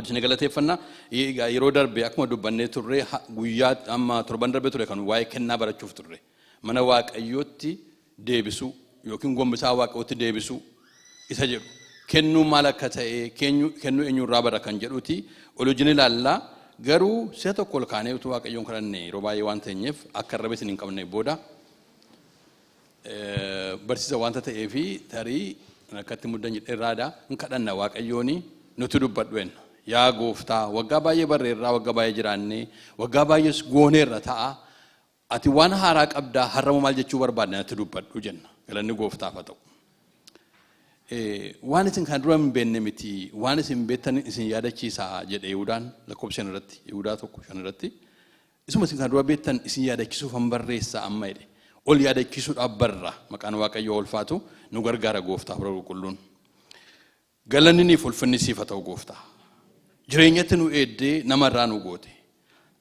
Isin galateeffanna. Egaa yeroo darbe akkuma dubbannee turre, guyyaa amma torban darbe ture kan waa'ee kennaa barachuuf turre. Mana Waaqayyootti deebisuu yookiin gombisaa Waaqayyootti deebisuu isa jedhu. Kennuu maal akka ta'e, kennuu eenyurraa bara kan jedhuti ol wajjin ilaallaa. Garuu si'a tokko ol kaanee utuu Waaqayyoon kadhanne, yeroo baay'ee waan teenyeef akka irra isin hin qabne booda barsiisa waanta ta'eefi tarii akkatti muddan jedheerraadha. Hin kadhanna, Waaqayyooni nuti dubbadhu enna. Yaa Gooftaa, waggaa baay'ee barreerraa, waggaa baay'ee jiraannee, waggaa baay'ees gooneerra ta'a. Ati waan haaraa qabdaa, har'amoo maal jechuu barbaadde natti dubbadhu jenna. Galanni Gooftaaf haa ta'u. Waan isin kan dura hin beekne miti, waan isin beektan isin yaadachiisaa jedhe Yihudaan lakkoofsa 5 irratti, Yihudaa 1:5 irratti. Isuma isin kan dura beektan isin yaadachiisuuf han barreessa amma jedhe. Ol yaadachiisuudhaaf barra. Maqaan Waaqayyoo ulfaatu. Nu gargaara Gooftaa Hafuura Qulqulluun. Galanni niif ulfinni siif haa ta'u, Gooftaa. Jireenyatti nu eeddee namarraa nu goote.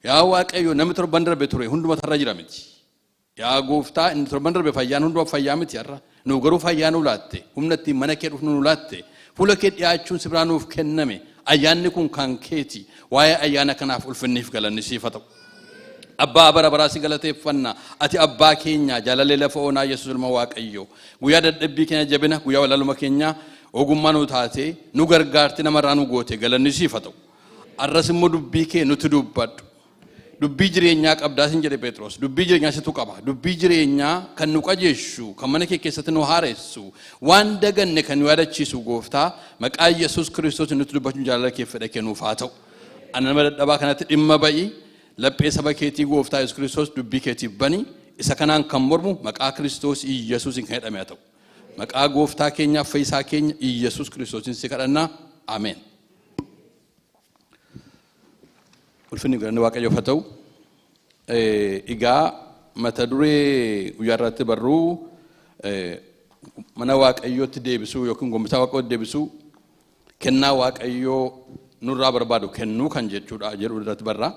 Yaa Waaqayyo, namni torban darbe ture hunduma tarra jira miti. Yaa Gooftaa, inni torban darbe fayyaan hunduma fayyaa miti har'a. Nu garuu fayyaa nu laatte. Humna ittiin mana kee dhufnu nu laatte. Fuula kee dhiyaachuun si biraa nuuf kenname. Ayyaanni kun kan keeti. Waa'ee ayyaana kanaaf ulfinniif galanni siif haa ta'u. Abbaa bara baraa, si galateeffanna. Ati abbaa keenya, jaalallee lafa onaa, Yesuus ilma Waaqayyo. Guyyaa dadhabbii keenya jabina, guyyaa walaaluma keenya ogummaa nu taate, nu gargaarte, namarraa nu goote, galanni siif haa ta'u. Arras immoo dubbii kee nutti dubbadhu. Dubbii jireenyaa qabdaa sin jedhe Phexros. Dubbii jireenyaa situ qaba. Dubbii jireenyaa kan nu qajeeshu, kan mana kee keessatti nu haaressu, waan daganne kan nu yaadachiisu, Gooftaa, maqaa Yesuus Kiristoos nutti dubbachuun jaalala kee fedha kee nuuf haa ta'u. Ana nama dadhabaa kanatti dhimma ba'i. Laphee saba keetii, Gooftaa Yesuus Kiristoos, dubbii keetiif bani. Isa kanaan kan mormu maqaa Kiristoos Yesuusin kan jedhame haa ta'u. Maqaa Gooftaa keenyaaf fayyisaa keenya Yesuus Kiristoosin si kadhannaa. Ameen. Ulfinni galanni Waaqayyoof haa ta'u. Egaa mata duree guyyaa irratti barruu mana Waaqayyootti deebisuu yookiin gombisaa Waaqayyootti deebisuu, kennaa Waaqayyoo nurraa barbaadu kennuu kan jechuudha jedhu irratti barra.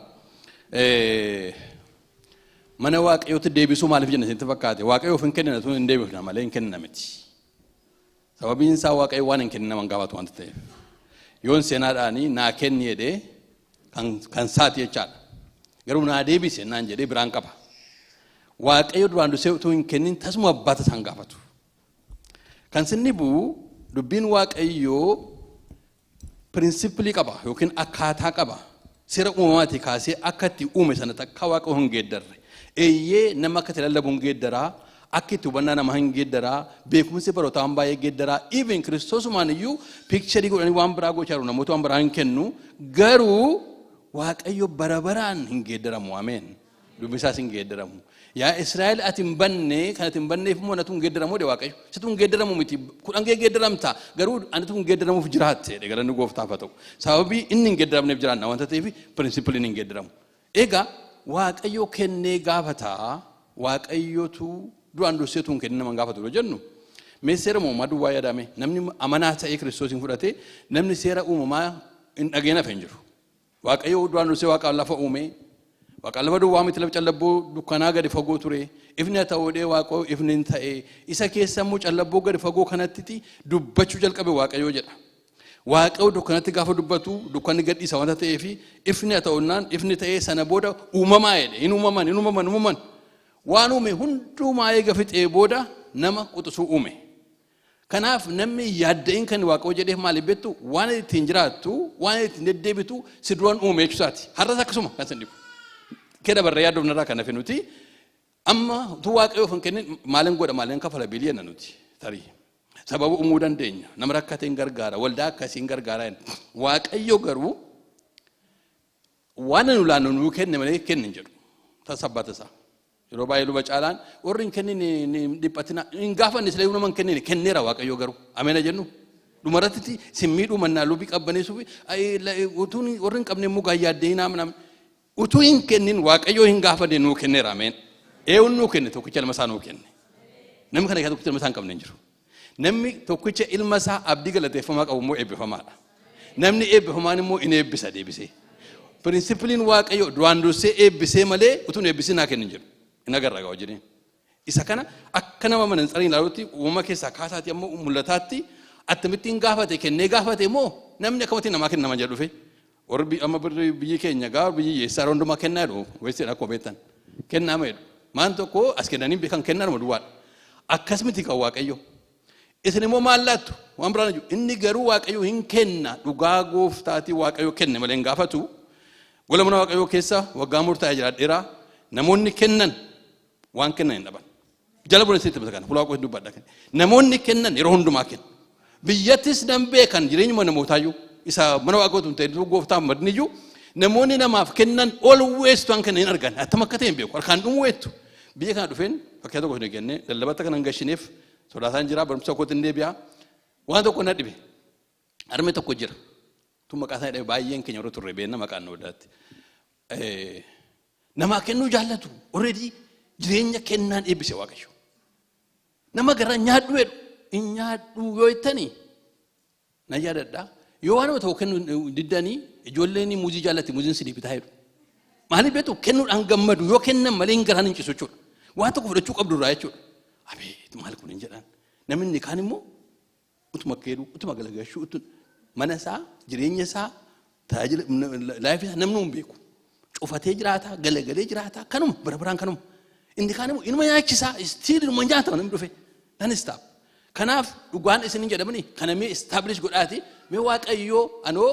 Mana Waaqayyootti deebisuu maaliif jenna isinitti fakkaate? Waaqayyoof hin kennina tun hin deebifna malee hin kennina miti. Sababiin isaa Waaqayyo waan hin kennin nama hin gaafatu waanta ta'eef. Yoon seenaadhaanii naa kenni jedhee kan saati jechaadha. Garuu naa deebise naan jedhee biraan qaba. Waaqayyo duraan dursee utuu hin kennin tasuma abbaa tasaan gaafatu. Kan sinni bu'u, dubbiin Waaqayyoo principle qaba yookiin akkaataa qaba. Seera uumamaatii kaasee akka itti uume sana takka Waaqa hin geeddarre. Eeyyee, nama akka itti lallabu hin geeddaraa, akka itti hubannaa namaa hin geeddaraa, beekumsi barootaa waan baay'ee geeddaraa, even Kiristoosumaan iyyuu picture godhanii waan biraa gochaa jiru, namoota waan biraa hin kennu. Garuu Waaqayyo bara baraan hin geeddaramu. Ameen. Dubbi isaas hin geeddaramu. Yaa Israa'el, ati hin banne, kan ati hin banneef immoo natu hin geeddaramu jedhe Waaqayyo. Situ hin geeddaramu miti. Kudhan kee geeddaramta. Garuu anatu hin geeddaramuuf jiraatte jedhe. Galanni Gooftaaf haa ta'u. Sababii inni hin geeddaramneef jiraanna wanta ta'eef principleiin hin geeddaramu. Egaa Waaqayyo kennee gaafataa, Waaqayyotu duraan durseetu hin kennin nama hin gaafatu yoo jennu, mee seera uumamaa duwwaa yaadame. Namni amanaa ta'ee Kiristoosiin fudhatee, namni seera uumamaa hin dhageen hafe hin jiru. Waaqayyo duraan dursee waaqaan lafa uume. Waaqaan lafa duwwaa miti, lafa callabboo dukkanaa gadi fagoo ture. Ifni haa ta'uu jedhee Waaqayyo, ifni hin ta'e. Isa keessa immoo callabboo gadi fagoo kanatti dubbachuu jalqabe Waaqayyo jedha. Waaqayyo dukkanatti gaafa dubbatu dukkanni gadhiisa wanta ta'eef, ifni haa ta'unnaan ifni ta'ee, sana booda uumamaa jedhe. Hin uumaman, hin uumaman, uumaman. Waan uume hundumaa eega fixee booda nama quxisuu uume. Kanaaf namni yaadda'in kan Waaqayyo jedheef maaliif beektu? Waan ittiin jiraattu, waan ittiin deddeebitu si duraan uume jechuusaati. Har'as akkasuma kan sin dhibu. Kee dabarree yaaddoofnarraa kan hafe nuti amma utuu Waaqayyoof hin kennin maalin godha, maalin kafala bill jenna nuti tarii. Sababa uumuu dandeenya. Nama rakkate hin gargaara. Waldaa akkasii hin gargaara. Waaqayyo garuu waan nu laannu nuu kenne malee kenne hin jedhu. Tasabbata isaa. Yeroo baay'ee luba caalaan warri hin kennin dhiphatina hin gaafanne, sila nama hin kennine kenneera Waaqayyo garuu. Ameena jennu. Dhumarratti sin miidhuu mannaa lubii qabbaneessuuf utuu warri hin qabne immoo gaayyaaddee naam utuu hin kennin Waaqayyo hin gaafanne nuu kenneera. Ameen. Eewwan nuu kenne? Tokkicha ilma isaa nuu kenne. Namni kana keessaa tokkicha ilma isaa hin qabne hin jiru. Namni tokkicha ilma isaa abdii galateeffamaa qabu immoo eebbifamaadha. Namni eebbifamaan immoo in eebbisa deebisee. Principleiin Waaqayyo duraan dursee eebbisee malee utuu hin eebbisin naa kennin jedhu. Hin agarra gaa wajjiniin. Isa kana akka nama manantsariin ilaalutti, uumama keessaa kaasaati ammoo mul'ataatti akkamittiin gaafate, kennee gaafate moo namni akkamittiin namaa kenna nama jedhu dhufe. Warri amma biyyi keenya gaa biyyi hiyyeessaa yeroo hundumaa kennaa jedhu, weesseedha akkuma beektan. Kennaa ma jedhu. Maan tokko as kennanii beekan kennaadhuma duwwaadha. Akkas miti kan Waaqayyo. Isin immoo maal laattu? Waan biraan jiru. Inni garuu Waaqayyo hin kenna, dhugaa gooftaatii Waaqayyo kenne malee hin gaafatu. Gola mana Waaqayyoo keessa waggaa murtaa'e jiraadheera. Namoonni kennan waan kennan hin dhaban. Jala bulee sitti kana fuula Waaqayyoo dubbadha. Namoonni kennan yeroo hundumaa kennu. Biyyattis nan beekan, jireenyuma namootaayyuu isa mana Waaqayyootu hin ta'in gooftaaf madniyyuu, namoonni namaaf kennan always waan kennan hin argan. Attam akka ta'e hin beeku. Harkaan dhumuu weettu. Biyya kana dhufeen fakkii tokko hin kenne, lallabata kana hin gashineef sodaataan jira, barumsa kootti hin deebi'a. Waan tokko na dhibe. Harmee tokko jira. Tun maqaa isaa dhabe, baay'een keenya warra turre beenna maqaan nu wadaatti. Namaa kennuu jaallatu. Already jireenya kennaan eebbise Waaqayyo. Nama gara nyaadhu jedhu hin nyaadhu yoo jettanii nan yaadadha. Yoo waan tokko kennu diddanii, ijoolleen muuzii jaallatti, muuziin sinii bitaa jedhu. Maaliif beektu? Kennuudhaan gammadu, yoo kennan malee hin garaan hin cisu jechuudha. Waan tokko fudhachuu qabdu irraa jechuudha. Abeet, maal kun hin jedhan. Namni kaan immoo utuma keeduu, utuma galagashuu, utuma mana isaa, jireenya isaa, tajaajila life isaa namni hin beeku. Cufatee jiraata, galagalee jiraata, kanuma bara baraan kanuma. Inni kaan immoo inuma nyaachisaa, still inuma nyaatama namni dhufe. Nan istaaf. Kanaaf dhugaan isin jedhamani kana mee establish godhaati, mee Waaqayyoo anoo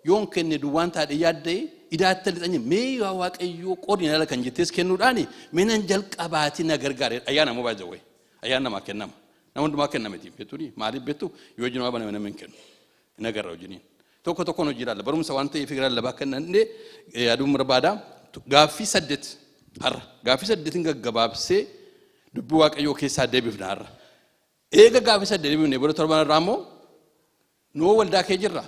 yoon kenne duwwaan taadhe yaadda'e idaatti lixanye, mee yaa Waaqayyoo qoodi na kan jettees kennuudhaani mee nan jalqabaati na gargaare. Ayyaana immoo baay'ee ayyaana namaa kennama. Nama hundumaa kennama miti beektuuni. Maaliif beektu? Yoo hojii namaa baname namni hin kennu. Hin agarra hojiin. Tokko tokkoon hojii ilaalla. Barumsa waan ta'eef gara lallabaa kennannee yaaduun barbaada. Gaaffii saddeet har'a. Gaaffii saddeetiin gaggabaabsee dubbii Waaqayyoo keessaa deebifna har'a. Eega gaaffii saddeet deebifne booda, torban irraa immoo noo waldaa kee jirra.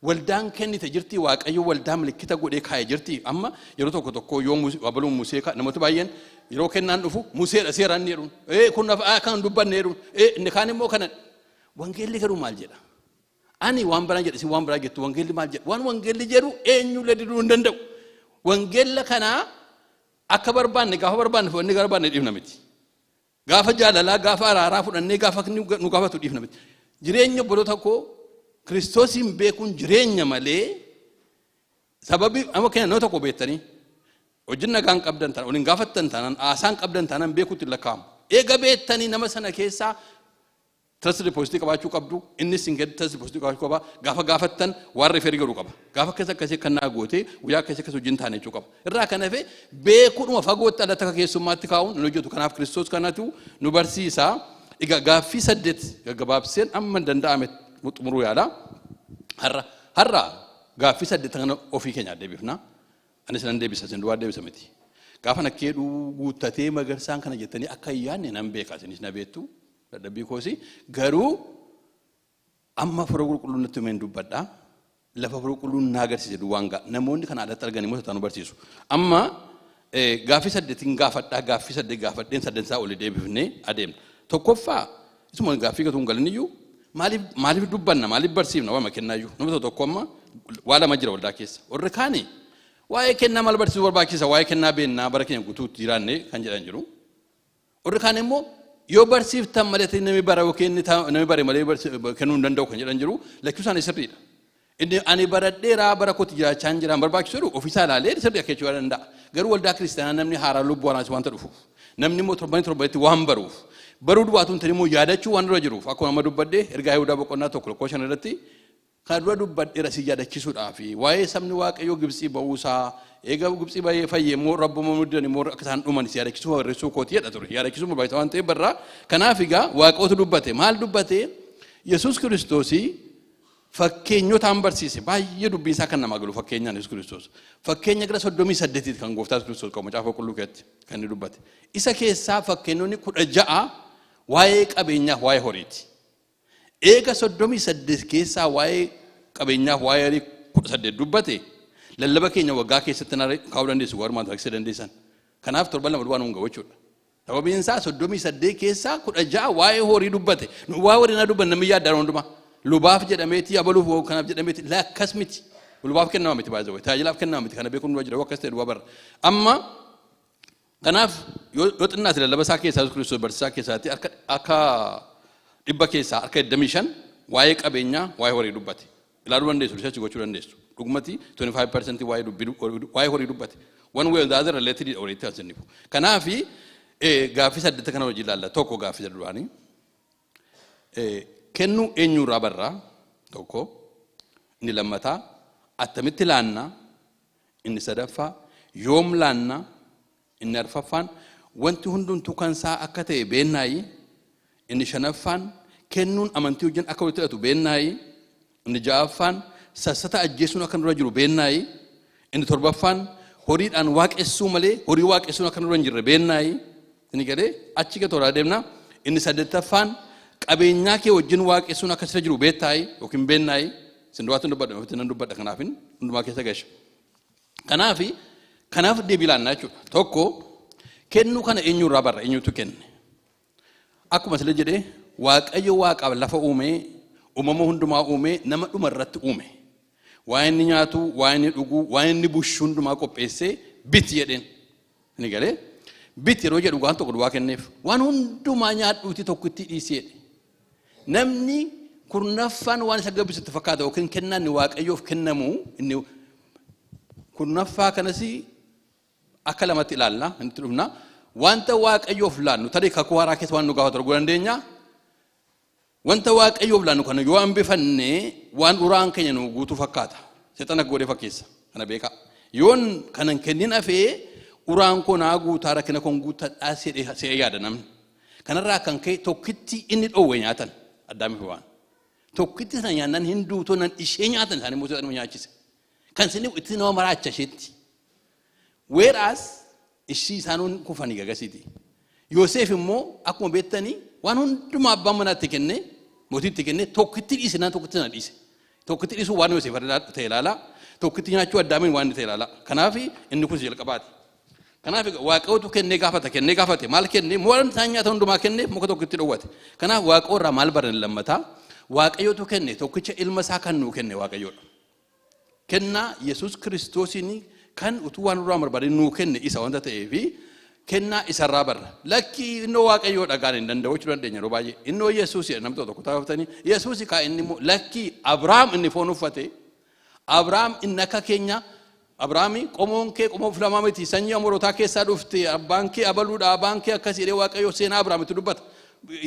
Waldaan kennite jirti, Waaqayyo waldaa milikkita godhee kaa'e jirti. Amma yeroo tokko tokko yoo abaluun Musee namoota baay'een yeroo kennaan dhufu Museedha seeraan ni jedhuun. Ee, kun kan dubbanne jedhuun. Ee, inni kaan immoo kana. Wangeelli garuu maal jedha? Ani waan biraa jedha, isin waan biraa jettu. Wangeelli maal jedha? Waan wangeelli jedhu eenyullee diduu hin danda'u. Wangeella kanaa akka barbaanne gaafa barbaanne fudhannee gara barbaanne dhiifna miti. Gaafa jaalalaa, gaafa araaraa fudhannee gaafa nu gaafatu dhiifna miti. Jireenya obboloota koo, Kiristoosiin beekuun jireenya malee, sababii amma keenya nama tokko beektanii wajjin nagaan qabdan taanaan, waliin gaafattan taanaan, haasaan qabdan taanaan, beekuutti hin lakkaa'amu. Eega beektanii nama sana keessaa trust deposit qabaachuu qabdu, innis hin gadi trust deposit qabaachuu qaba. Gaafa gaafattan waan refer godhuu qaba. Gaafa akkas akkasii kan naa gootee guyyaa akkasii akkas wajjin taane jechuu qaba. Irraa kan hafe beekuudhuma fagootti alatti akka keessummaatti kaa'uun hin hojjetu. Kanaaf Kiristoos kanatu nu barsiisa. Egaa gaaffii saddeet gaggabaabseen amma danda'ame xumuruu yaala. Har'a gaaffii saddeet kana ofii keenyaa deebifna. Anis nan deebisa, isin duwwaa deebisa miti. Gaafa nakkeedhuu guuttatee Magarsaan kana jettanii akka hin yaadne nan beeka, isinis na beektu dadhabbii koosi. Garuu amma Hafuura Qulqulluun natti himeen dubbadha. Lafa Hafuura Qulqulluun na agarsiise duwwaan ga'a. Namoonni kana alatti argan immoo nu barsiisu. Amma gaaffii saddeetiin gaafadhaa, gaaffii saddeet gaafadheen saddeet isaa olii deebifnee adeemna. Tokkoffaa, isuma gaaffii gatuun galaniyyuu, maaliif maaliif dubbanna, maaliif barsiifna waama kennaayyuu? Nama tokko tokko amma waa lama jira waldaa keessa. Warri kaani waa'ee kennaa maal barsiisuu barbaachisa, waa'ee kennaa beennaa, bara keenya guutuutti jiraanne kan jedhan jiru. Warri kaan immoo yoo barsiiftan malee namni bara yookiin namni bare malee kennuu hin danda'u kan jedhan jiru. Lachuu isaanii sirriidha. Inni ani baradheeraa bara kootti jiraachaa hin jiraan barbaachisu jedhu ofiisaa ilaalee sirrii akka jechuu danda'a. Garuu waldaa kiristaanaa namni haaraa lubbuu haaraas wanta dhufuuf, namni immoo torbanii torbanitti waan baruuf, baruu duwwaatu hin ta'in immoo yaadachuu waan dura jiruuf, akkuma amma dubbadhee ergaa Yihudaa boqonnaa 1 lakkoofsa 5 irratti kana dura dubbadheera si yaadachiisuudhaaf, waa'ee sabni Waaqayyoo Gibxii ba'uusaa, eega Gibxii ba'ee fayyee immoo rabbuma muddan immoo akka isaan dhuman si yaadachiisuu barreessuu kooti jedha ture. Yaadachiisuu barbaachisaa waan ta'eef barraa. Kanaaf egaa Waaqootu dubbate. Maal dubbate? Yesuus Kiristoosii fakkeenyotaan barsiise baay'ee, dubbiin isaa kan namaa galu fakkeenyaan. Yesuus Kiristoos fakkeenya gara 38ti kan gooftaa Yesuus Kiristoos qabu Macaafa Qulqulluu keessatti kan inni dubbate. Isa keessaa fakkeenyonni 16 waa'ee qabeenyaaf waa'ee horiiti. Eega 38 keessaa waa'ee qabeenyaaf waa'ee horii 18 dubbate, lallaba keenya waggaa keessatti kaa'uu dandeessu, walumaan taksii dandeessan. Kanaaf torban 2 duwwaa nuun ga'u jechuudha. Sababiin isaa 38 keessaa 16 waa'ee horii dubbate. Nu waa'ee horii naa dubbanne namni yaaddaa hundumaa. Lubaaf jedhameeti, abaluuf kanaaf jedhameeti, akkas miti. Lubaaf kennama miti baay'ee, tajaajilaaf kennama miti, kana beekuun dura jira, akkas ta'e duwwaa barra. Amma kanaaf yoo xinnaate lallaba isaa keessaa, Yesuus Kiristoos barsiisaa keessaatti akka 100 keessaa harka 25 waa'ee qabeenyaa, waa'ee horii dubbate. Ilaaluu dandeessu, research gochuu dandeessu. Dhugumatti 25% waa'ee dubbii, waa'ee horii dubbate. One way or the other related horiitti asinifu. Kanaafi gaaffii saddeetta kana hojii ilaalla. Tokko, gaaffii duraanii. Kennuu eenyurraa barraa? Tokko. Inni lammataa, attamitti laannaa? Inni sadaffaa, yoom laannaa? Inni arfaffaan, wanti hundumtuu kan isaa akka ta'e beennaayi? Inni shanaffaan, kennuun amantii wajjin akka walitti hidhatu beennaayi? Inni ja'affaan, sassata ajjeesuun akka nurra jiru beennaayi? Inni torbaffaan, horiidhaan waaqessuu malee horii waaqessuun akka nurra hin jirre beennaayi? Inni galee achi ga toraa deemna. Inni saddeettaffaan, qabeenyaa kee wajjin waaqessuun akka sirra jiru beektaayi yookiin beennaayi? Isin duwwaatu dubbadha, ofitti nan dubbadha, kanaafin hundumaa keessa gasha. Kanaafi kanaaf deebii laannaa jechuudha. Tokko, kennuu kana eenyurraa barra? Eenyutu kenne? Akkuma sila jedhee, Waaqayyo Waaqaaf lafa uumee, uumama hundumaa uumee, nama dhuma irratti uume. Waa inni nyaatu, waa inni dhugu, waa inni bushu hundumaa qopheessee biti jedheen. Inni galee biti yeroo jedhu waan tokko duwwaa kenneef. Waan hundumaa nyaadhuuti tokkotti dhiisii jedhe. Namni kurnaffaan waan isa gabbisutti fakkaata yookiin kennaan inni Waaqayyoof kennamu inni kurnaffaa kanas akka lamatti ilaalla, inni dhufna. Wanta Waaqayyoof laannu tarii kakuu haaraa keessa waan nu gaafatu arguu dandeenya. Wanta Waaqayyoof laannu kana yoo hambifanne waan uraan keenya nu guutuu fakkaata. Seexana godhee fakkeessa. Kana beekaa. Yoon kanan kennin hafee uraan koo naa guutaa, rakkina koon guuttadhaa se'ee yaada namni. Kanarraa kan ka'e tokkitti inni dhoowwe nyaatan Addaamiif waan. Tokkitti sana nyaannan hin duutoo nan ishee nyaatan isaanii immoo seexanuma nyaachise. Kan isin itti nama maraacha isheetti. Whereas ishii isaanuun kufanii gagasiiti. Yoosef immoo akkuma beektanii waan hundumaa abbaan manaatti kenne, mootiitti kenne, tokkitti dhiise naan tokkitti sana dhiise. Tokkitti dhiisuu waan Yoosef ta'e ilaala. Tokkitti nyaachuu Addaamiin waan inni ta'e ilaala. Kanaaf inni kun jalqabaati. Kanaaf Waaqayyootu kennee gaafata, kennee gaafate, maal kenne? Waan isaan nyaata hundumaa kenne, muka tokkitti dhowwate. Kanaaf Waaqayyo irraa maal baran? Lammataa, Waaqayyootu kenne. Tokkicha ilma isaa kan nuu kenne Waaqayyoodha. Kennaa Yesuus Kiristoosiin kan utuu waan nurraa barbaade nuu kenne isa wanta ta'eefi kennaa isarraa barra. Lakkii, innoo Waaqayyoo dhagaan hin danda'u jechuu dandeenya yeroo baay'ee. Innoo Yesuus jedha namni tokko taafatanii Yesuus kaa inni immoo lakkii, Abrahaam inni foon uffate, Abrahaam inni akka keenya, Abrahaami qomoon kee qomoo filamaa miti, sanyii Amorootaa keessaa dhufte, abbaan kee abaluudha, abbaan kee akkas jedhee Waaqayyo seenaa Abrahaamitti dubbata.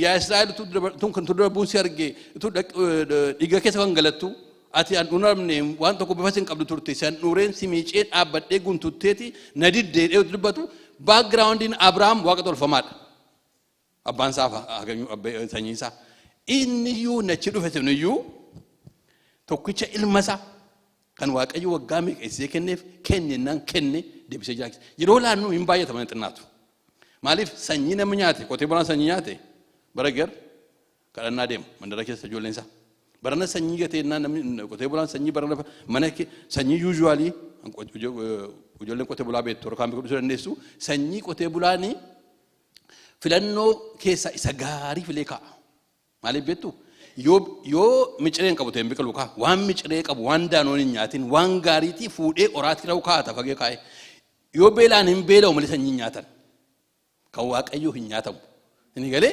Yaa Israa'el, tun kan darbuun si arge, dhiiga keessa kan galattu ati an dhunamne, waan tokko bifa sin qabdu turte, san dhuureen si miicee dhaabbadhee guntutteeti na diddeedhee dubbatu. Backgroundiin Abrahaam waaqa tolfamaadha. Abbaan isaa sanyiin isaa. Inni iyyuu nachi dhufe sun iyyuu tokkicha ilma isaa kan Waaqayyo waggaa meeqa isee kenneef kenne naan kenne deebisee jiraachisa. Yeroo laannu hin baay'ata mana xinnaatu. Maaliif? Sanyii namni nyaate, qotee bulaan sanyii nyaate bara gar kadhannaa deema mandara keessa ijoolleen isaa. Barana sanyii gatee namni qotee bulaan sanyii barana mana sanyii usually ijoolleen qotee bulaa beektu yookaan beekuu dandeessu, sanyii qotee bulaanii filannoo keessa isa gaarii filee kaa'a. Maaliif beektu? Yoo miciree hin qabu ta'e hin biqilu kaa. Waan miciree qabu, waan daanoon hin nyaatin, waan gaariitii fuudhee qoraatii ra'u kaa'ata fagee kaa'e. Yoo beelaan hin beela'u malee sanyii hin nyaatan. Kan Waaqayyoo hin nyaatamu. Inni galee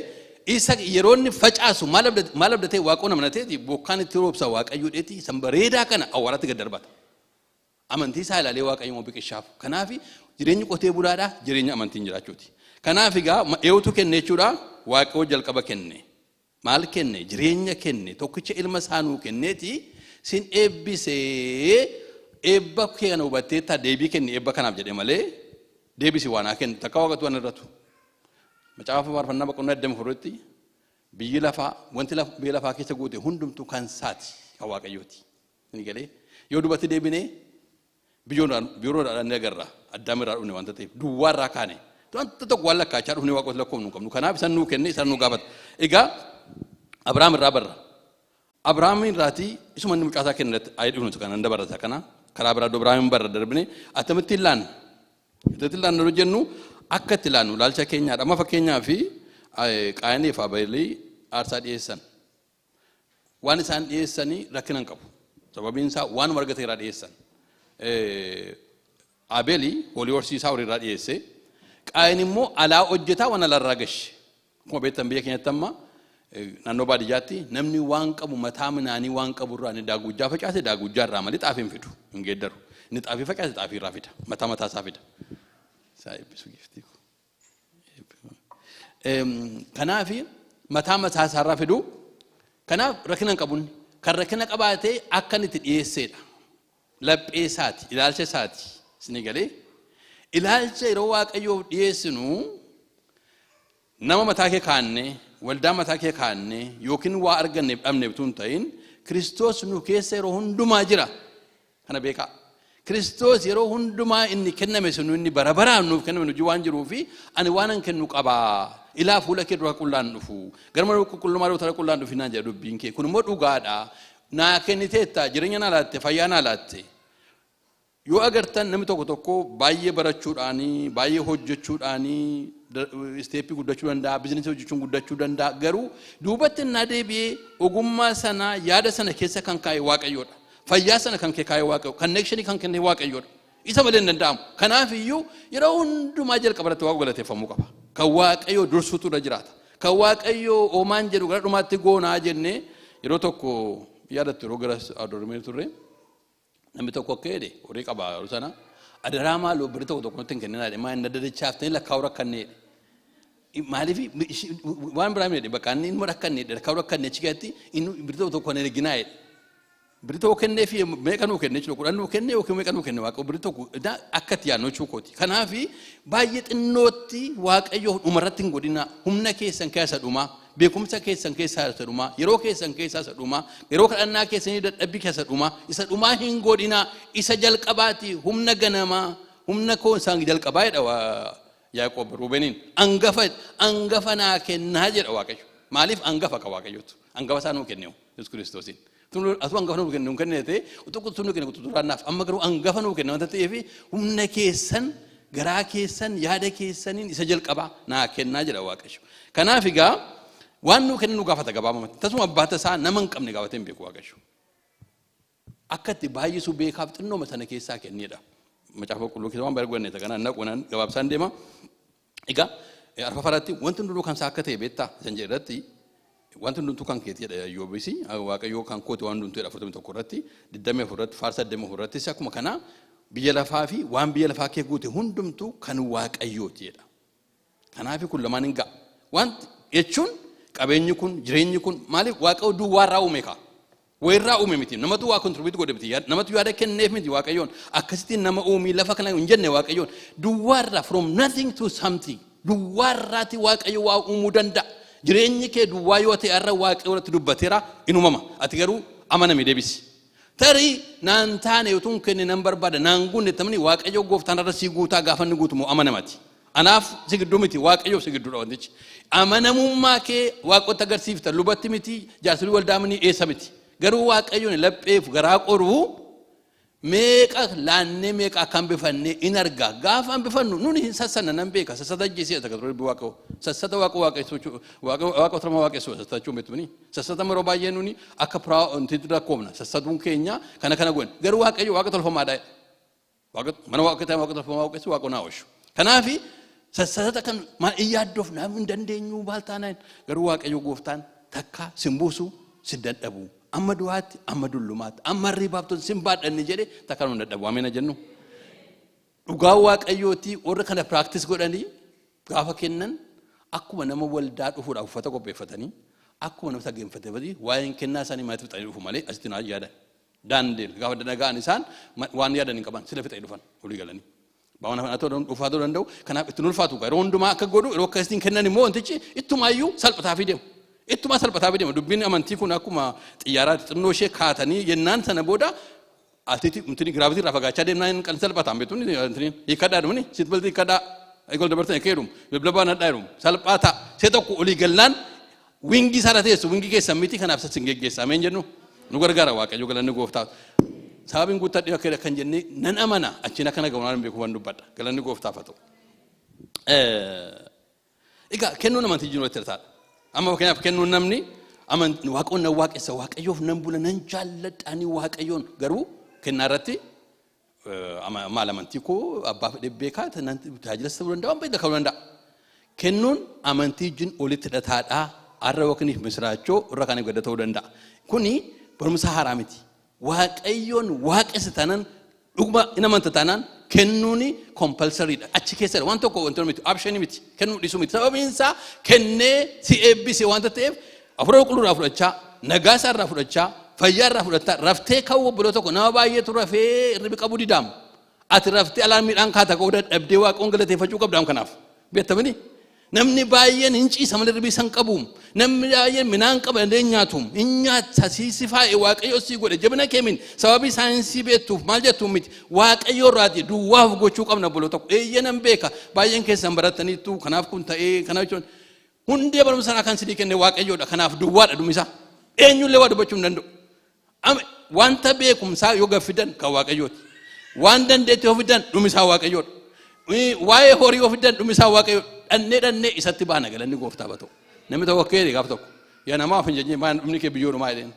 isa yeroo inni facaasu maal abdatee? Waaqoon amanateeti bokkaan itti roobsa Waaqayyoo dheeti san bareedaa kana awwaaratti gad darbata. Amantii isaa ilaalee Waaqayyo immoo biqilchaaf. Kanaaf jireenyi qotee bulaadhaa jireenya amantiin jiraachuuti. Kanaaf egaa eenyutu kenne jechuudha? Waaqayyo jalqaba kenne. Maal kenne? Jireenya kenne. Tokkicha ilma isaa nuu kenneeti sin eebbisee, eebba kee kana hubatteetta, deebii kenne eebba kanaaf jedhe malee deebisi waan haa kennu takka Waaqatu waan irratu. Macaafa Faarfannaa boqonnaa 24tti biyyi lafaa, wanti biyya lafaa keessa guute hundumtuu kan isaati, kan Waaqayyooti. Inni galee yoo dubatti deebinee biyyoodhaan ni agarra. Addaam irraa dhufne wanta ta'eef duwwaa irraa kaane, wanta tokko waan lakkaachaa dhufne Waaqota lakkoofnu hin qabnu. Kanaaf isaan nuu kenne, isaan nuu gaafata. Egaa Abrahaam irraa barra. Abrahaam irraatii isuma inni mucaasaa kenne irratti ayii dhufnu kana dabarata kana karaa biraa iddoo Abrahaam barra darbine. Attamitti ilaanna? Attamitti ilaanna yeroo jennu akka itti ilaannu ilaalcha keenyaadha. Amma fakkeenyaa fi Qaayinii fi Abeelii aarsaa dhiyeessan. Waan isaan dhiyeessanii rakkina hin qabu. Sababiin isaa waanuma argate irraa dhiyeessan. Abeelii horii horsiisaa horii irraa dhiyeesse. Qaayin immoo alaa hojjetaa waan alaarraa gashe. Akkuma beektan biyya keenyatti amma Naannoo baadiyyaatti namni waan qabu mataa minaanii waan qabu irraa inni daagujjaa facaase daagujjaa irraa malee xaafii hin fidu, hin geeddaru. Inni xaafii facaase xaafii irraa fida, mataa mataa isaa fida. Isaa eebbisu giiftii. Kanaaf mataa mataa isaa irraa fidu. Kanaaf rakkina hin qabunni. Kan rakkina qabaatee akka inni itti dhiyeesseedha. Laphee isaati, ilaalcha isaati. Isinii galee? Ilaalcha yeroo Waaqayyoof dhiyeessinu nama mataa kee kaannee, waldaa mataa kee kaannee yookiin waa arganneef dhabneef tun ta'in, Kiristoos nu keessa yeroo hundumaa jira. Kana beekaa. Kiristoos yeroo hundumaa inni kenname sun inni bara baraan nuuf kenname nu waan jiruu fi ani waan an kennu qabaa. Ilaa, fuula kee dura qullaan dhufu. Gara mana qulqullummaa dura qullaan dhufi naan jedha dubbiin kee. Kun immoo dhugaadha. Naa kenniteetta, jireenya naa laatte, fayyaa naa laatte. Yoo agartan, namni tokko tokko baay'ee barachuudhaanii, baay'ee hojjechuudhaanii step guddachuu danda'a, business hojjechuun guddachuu danda'a. Garuu duubatti innaa deebi'ee ogummaa sana, yaada sana keessa kan kaa'e Waaqayyoodha. Fayyaa sana kan kaa'e Waaqayyo, connection kan kenne Waaqayyoodha. Isa malee hin danda'amu. Kanaaf iyyuu yeroo hundumaa jalqaba irratti Waaqa galateeffamuu qaba. Kan Waaqayyoo dursuutu irra jiraata. Kan Waaqayyoo oomaan jedhu gara dhumaatti goonaa jennee yeroo tokko yaadattu, yeroo gara adormee turre, namni tokko akka jedhe horii qaba yeroo sana, "Adaraa maaloo, birrii tokko tokko nutti hin kenninaa," jedhe. "Maa inni dadachaaftanii lakkaa'uu rakkannee?" jedhe. Maaliif? Waan biraa miti, bakka inni inni rakkannee lakkaa'uu rakkannee achi keessatti inni birrii tokko tokko hin erginaa jedhe. Birrii tokko kennee fi meeqa nuu kenne jechuudha, 10 nuu kenne yookiin meeqa nuu kenne Waaqa birrii tokko akka itti yaadnu jechuu kooti. Kanaaf baay'ee xinnootti Waaqayyo dhumarratti hin godhina. Humna keessan keessa dhumaa, beekumsa keessan keessaa isa dhumaa, yeroo keessan keessaa isa dhumaa, yeroo kadhannaa keessanii dadhabbii keessa dhumaa, isa dhumaa hin godhina. Isa jalqabaati, humna ganamaa, humna koo isaan jalqabaa jedha Yaaqoob Ruubeniin. Angafa, angafa naa kennaa jedha Waaqayyo. Maaliif angafa ka Waaqayyotu? Angafa isaa nuu kenneewu Yesuus Kiristoosiin. Atuu angafa nuu kenne, nuu kenne ta'e utuu quxisuu nuu kenne, quxisuu raannaaf. Amma garuu angafa nuu kenne wanta ta'eef, humna keessan, garaa keessan, yaada keessaniin isa jalqabaa naa kennaa jedha Waaqayyo. Kanaaf egaa waan nuu kenne nu gaafata gabaabumatti. Tasuma abbaa tasaa nama hin qabne gaafatee hin beeku Waaqayyo. Akka itti baay'isuu beekaaf xinnooma sana keessaa kennedha. Macaafa Qulqulluu keessa waan baay'ee arganne kanaan naquunaan gabaabsaan deema. Egaa arfafaratti wanti hundinuu kan isaa akka ta'e beektaa isan jedhe irratti, wanti hundumtuu kan keeti jedha Iyyoobis. Waaqayyoo kan kooti waan hundumtuu jedha 41 irratti, 24 irratti, faarsa 24 irrattis akkuma kana, biyya lafaa fi waan biyya lafaa kee guute hundumtuu kan Waaqayyooti jedha. Kanaaf kun lamaan hin ga'a. Wanti jechuun qabeenyi kun, jireenyi kun, maaliif Waaqayyo duwwaarraa uume kaa? Wayirraa uume miti. Namatu waa contribute godhe miti. Namatu yaada kenneef miti Waaqayyoon. Akkasittiin nama uumii lafa kana hin jenne Waaqayyoon. Duwwaarraa, from nothing to something. Duwwaarraati Waaqayyo waa uumuu danda'a. Jireenyi kee duwwaa yoo ta'e har'a Waaqayyo irratti dubbateera, in uumama. Ati garuu amanami deebisi. Tarii naan taane utuun kenne nan barbaada naan guunne tamni, Waaqayyo gooftaan irra sii guutaa. Gaafa inni guutu moo amanamati. Anaaf si gidduu miti, Waaqayyoof si gidduudha wantichi. Amanamummaa kee Waaqotti agarsiifta, lubatti miti, jaarsolii waldaa mini, eessa miti. Garuu Waaqayyoon lapheef garaa qoruu meeqa laannee meeqa akka hambifannee in arga. Gaafa hambifannu nuni hin sassanna, nan beeka. Sassata ajjeesee akka ture Waaqa sassata, Waaqa waaqessuu, Waaqa tolma waaqessuu sassatachuu beektu. Sassata yeroo baay'ee nuni akka piraa rakkoofna sassatuun keenya kana kana goone. Garuu Waaqayyo Waaqa tolfamaadha. Mana Waaqa ta'e, Waaqa tolfamaa waaqessu, Waaqa naa oolchu. Kanaafi sassata kan maal in yaaddoof naaf hin dandeenyu maal taanaan, garuu Waaqayyo gooftaan takka sin buusu, sin dadhabu. Amma du'aatti, amma dullumaatti, amma hirribaaftoon sin baadhanne jedhe, takka nu hin dadhabu. Ameen jennu. Dhugaa Waaqayyooti, warra kana practice godhanii gaafa kennan akkuma nama waldaa dhufuudhaaf uffata qopheeffatanii, akkuma nama saganfatanii waa'een kennaa isaanii manatti fixanii dhufu malee asitti naa yaadan. Daandeel gaafa dhaga'an isaan waan yaadan hin qaban, sila fixanii dhufan olii galanii. Baawwan afaan ta'uu ulfaatuu danda'u, kanaaf ittiin ulfaatu yeroo hundumaa akka godhu. Yeroo akkasitiin kennan immoo wantichi ittumaayyuu salphataa fi deemu. Ittumaa salphataa fi deema. Dubbiin amantii kun akkuma xiyyaaraatti, xinnoo ishee kaatanii yennaan sana booda atiiti mtini gravity irraa fagaachaa deemnaan hin salphataan beektuun hiikadhaa dhumni seat belt hiikadhaa eegol dabartan akka jedhumu bilbila baan hadhaa jedhumu salphaa ta'a. See tokko olii galnaan wing isaarra teessu, wing keessan miti, kanaaf sassin geggeessa. Ameen jennu. Nu gargaara Waaqayyo, galanni gooftaa. Sababiin guuttadhee akka kan jennee nan amana, achiin akkana ga'u naan beeku waan dubbadha. Galanni gooftaaf haa ta'u. Egaa kennuun amantii jiru itti ta'a. Amma fakkeenyaaf kennuun namni Waaqoon nan waaqessa, Waaqayyoof nan bula, nan jaalladha Waaqayyoon, garuu kennaa irratti maal amantii koo abbaa fedhe beekaa, tajaajilas ta'uu danda'a, waan baay'ee ta'uu danda'a. Kennuun amantii wajjin walitti hidhataadha. Har'a yookiin misiraachoo irra kaaniif gadda ta'uu danda'a. Kuni barumsa haaraa miti. Waaqayyoon waaqessa taanaan, dhuguma hin amanta taanaan, kennuuni compulsory dha. Achi keessadha. Waan tokko wantoota miti. Option miti. Kennuu dhiisuu miti. Sababiin isaa kennee si eebbise waanta ta'eef, Hafuura Qulqulluu irraa fudhachaa, nagaa isaa irraa fudhachaa, fayyaa irraa fudhachaa, raftee ka'uu obboloo tokko nama baay'eetu rafee hirribi qabuu didaamu. Ati raftee alarmiidhaan kaata ka'uu dadhabdee Waaqoon galateeffachuu qabdaam kanaaf. Beektamini? Namni baay'een hin ciisa malee hirribii san qabu. Namni baay'een midhaan qaba dandee nyaatu. Hin nyaata siisi faa'e Waaqayyo sii godhe jabina kee min sababii saayinsii beektuuf maal jettuun miti. Waaqayyo irraati duwwaaf gochuu qabna obboloo tokko. Eeyyee, nan beeka, baay'een keessan barataniittu, kanaaf kun ta'ee kanaaf jechuun hundee barumsa sanaa kan sidii kenne Waaqayyoodha. Kanaaf duwwaadha dhumisa. Eenyullee waa dubbachuu hin danda'u. Wanta beekumsaa yoo gaffidan kan Waaqayyooti. Waan dandeettii yoo fidan dhumisaa Waaqayyoodha. Waa'ee horii yoo fidan dhumisaa Waaqayyoodha. Dhannee dhannee isatti baana, galanni gooftaa haa ta'u. Namni tokko akka jedhe gaaf tokko, yaa namaaf hin jennee maal dhumni kee biyyoodhumaa jedheen.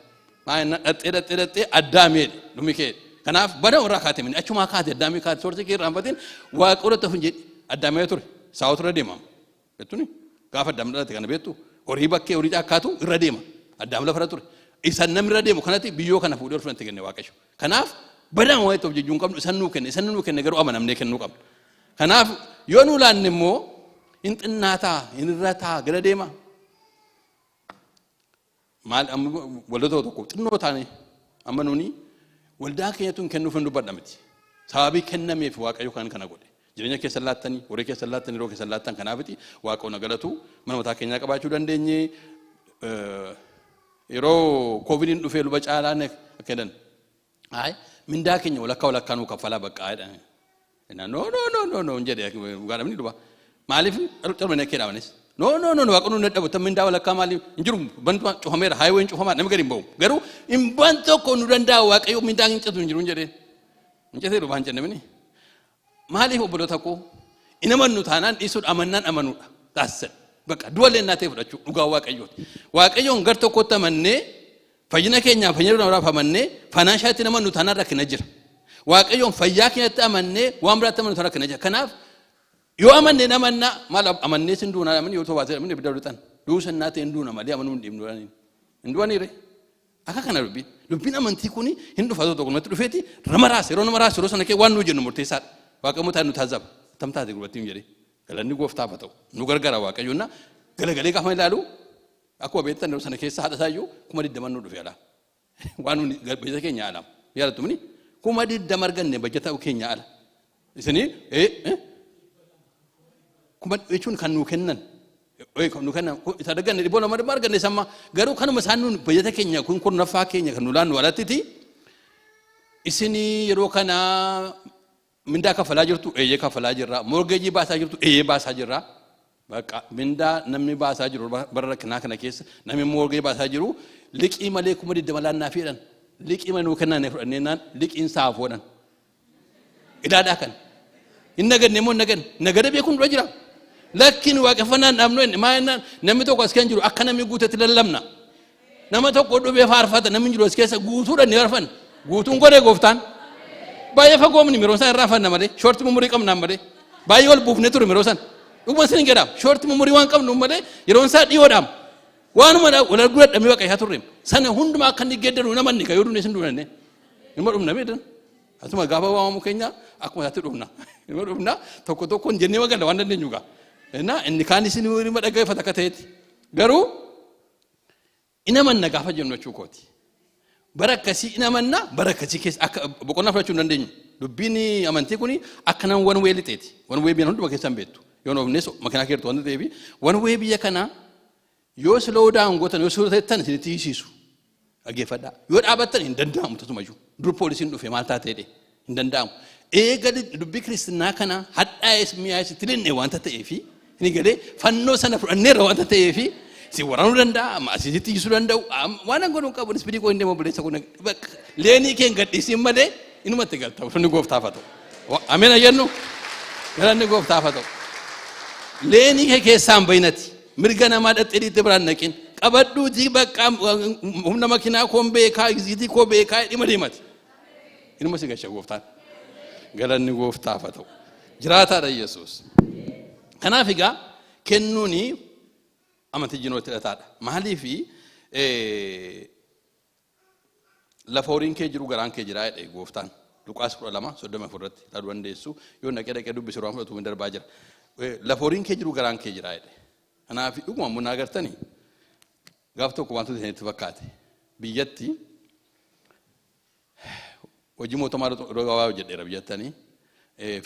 Maal dhaxxee dhaxxee dhaxxee addaamee dhumni kee. Kanaaf bada irraa kaate mini achumaa kaate addaamee kaate soortii kee irraanfatiin Waaqayyoota of hin jedhi addaamee ture. Saawwatu irra deemama. Beektuni gaafa Addaam dhalate kana beektu, horii bakkee horii caakkaatu irra deema. Addaam lafa irra ture. Isa namni irra deemu kanatti biyyoo kana fuudhee ol fudhate kenne Waaqayyo. Kanaaf badaan waan itti of jejjuu hin qabnu, isan nuu kenne, isan nuu kenne garuu amanamnee kennuu qabna. Kanaaf yoo nuu laanne immoo hin xinnaataa, hin irrataa gara deema. Maal amma waldoota tokko xinnoo taane amma nuni waldaa keenyatu hin kennuuf hin dubbadha miti. Sababii kennameef Waaqayyo kan kana godhe. Jireenya keessan laattanii, horii keessan laattanii, yeroo keessan laattan kanaafiti Waaqayyoon na galatu mana mataa keenyaa qabaachuu dandeenye. Yeroo Koovidiin dhufee luba caalaan akka jedhan, "Hayi, mindaa keenya walakkaa walakkaa nuu kaffalaa baqqaa," jedhan. No, no, no, no, no hin jedhe dhugaadhamni luba. Maaliif calma nekkee dhaabanis? No, no, no, Waaqa nuun dadhabu tan mindaa walakkaa maaliif hin jiru, bantu cufameera, highwayn cufamaa, namni gadi hin ba'u. Garuu hin ban tokko nu danda'a Waaqayyo mindaa hin citu hin jiru hin jedheen. Hin citee luba hin jenne mini. Maaliif obboloota koo hin amannu taanaan dhiisuudha, amannaan amanuudha. Taasisan. Bakka du'a illee naa ta'e fudhachuu dhugaa Waaqayyooti. Waaqayyoon gar tokkotti amannee fayyina keenyaaf fayyina namaaf amannee financialitti namannu taanaan rakkina jira. Waaqayyoon fayyaa keenyatti amannee waan biraatti amannu taanaan rakkina jira. Kanaaf yoo amannee namannaa maal amannee sin duunaa namni yoo tobaatee namni ibidda lixan duusannaa ta'e hin duuna malee amanuu hin dhiibnu hin du'aniire. Akka kana dubbiin dubbiin amantii kuni hin dhufa tokko namatti dhufeeti nama raasa, yeroo nama raasa yeroo sana kee waan nu jennu murteessaadha. Waaqayyo mataa nu taazaba. Tam taate gurbattiin jedhee galanni gooftaaf haa ta'u, nu gargaara Waaqayyoon galagalee gaafa ilaalu. Akkuma beektan yeroo sana keessa haadha isaayyuu 20,000 nu dhufe alaa. Waan nuni bajata keenya ala. Yaadattu mini 20,000 arganne bajata keenya ala. Isinii kuma jechuun kan nuu kennan. Kan nuu kennan isa arganne 200 dhibba arganne samma garuu kanuma isaan nuun bajata keenya kun kurnaffaa keenya kan nu laannu alattiti. Isinii yeroo kana mindaa kaffalaa jirtu? Eeyyee, kaffalaa jirra. Mortgage baasaa jirtu? Eeyyee, baasaa jirra. Bakka mindaa namni baasaa jiru bara rakkinaa kana keessa namni mortgage baasaa jiru liqii malee 20,000 laannaa fiidhan. Liqii malee nuu kennaan fudhannee naan liqiin saafoodhan. Ilaalaa kan. Hin naganne immoo hin naganne. Nagada beekuun dura jira. Lakkiin waaqeffannaan dhaabnu inni maa jennaan namni tokko as kan jiru akka namni guutetti lallabna. Nama tokko dhufee faarfata namni jiru as keessa guutuudhaan ni faarfanna. Guutuun godhee gooftaan. Baay'ee fagoomni yeroo isaan irraa fanna malee short memory qabnaan malee baay'ee ol buufnee ture yeroo san. Dhuguma isin jedhaam, short memory waan qabnu malee yeroon isaa dhiyoodhaam. Waanuma wal arguu dadhabnee Waaqayyaa turre. Sana hundumaa akka inni geeddaru namanni kan yoo dhumne isin dhumne. Ilma dhumna beektan. Asuma gaafa waamamu keenya akkuma isaatti dhumna. Ilma dhumna tokko tokkoon jennee magalla waan dandeenyu gaa. Innaa inni kaan isin ilma dhaggeeffata akka ta'etti. Garuu in amanna gaafa jennu jechuu kooti. Bara akkasii in amanna, bara akkasii keessa akka boqonnaa fudhachuu hin dandeenyu. Dubbiin amantii kuni akka nama one way lixeeti. One way biyya hunduma keessan beektu. Yoo oofnes makiinaa keertu wanta ta'eef one way biyya kanaa yoo slow down gootan, yoo slow ta'ettan isinitti hiisisu. Dhaggeeffadhaa. Yoo dhaabattan hin danda'amu tasumayyuu. Dur poolisiin dhufe maal taateedhe hin danda'amu. Eega dubbii kiristinnaa kana hadhaa'es mi'aayes itti linne wanta ta'eefi inni galee fannoo sana fudhanneerra wanta ta'eefi si waraanuu danda'a, asitti hiisuu danda'u, waan an godhu hin qabu, speed koo hin deemu obboleessa kun lane kee hin gadhiisin malee inumatti galta. Ulfinni gooftaaf haa ta'u. Ameen ayyannu, galanni gooftaaf haa ta'u. Lane kee keessaan bayinati mirga namaa dhaxxee dhiittee biraan naqin qabadhuutii bakka humna makiinaa koon beekaa, exit koo beekaa dhima deemati. Inuma si gasha gooftaan. Galanni gooftaaf haa ta'u. Jiraataadha Yesuus. Kanaaf egaa kennuuni Amantii wajjin walitti hidhataadha. Maaliifi lafa horiin kee jiru garaan kee jira jedhe gooftaan. Luqaas 12:34 irratti ilaaluu dandeessu. Yoo naqee dhaqee dubbise waan fudhatu hin darbaa jira. Lafa horiin kee jiru garaan kee jira jedhe. Kanaaf dhuguma immoo naa agartanii gaaf tokko wantoota isinitti fakkaate. Biyyatti hojii mootummaa yeroo gabaabaa hojjedheera biyyattanii.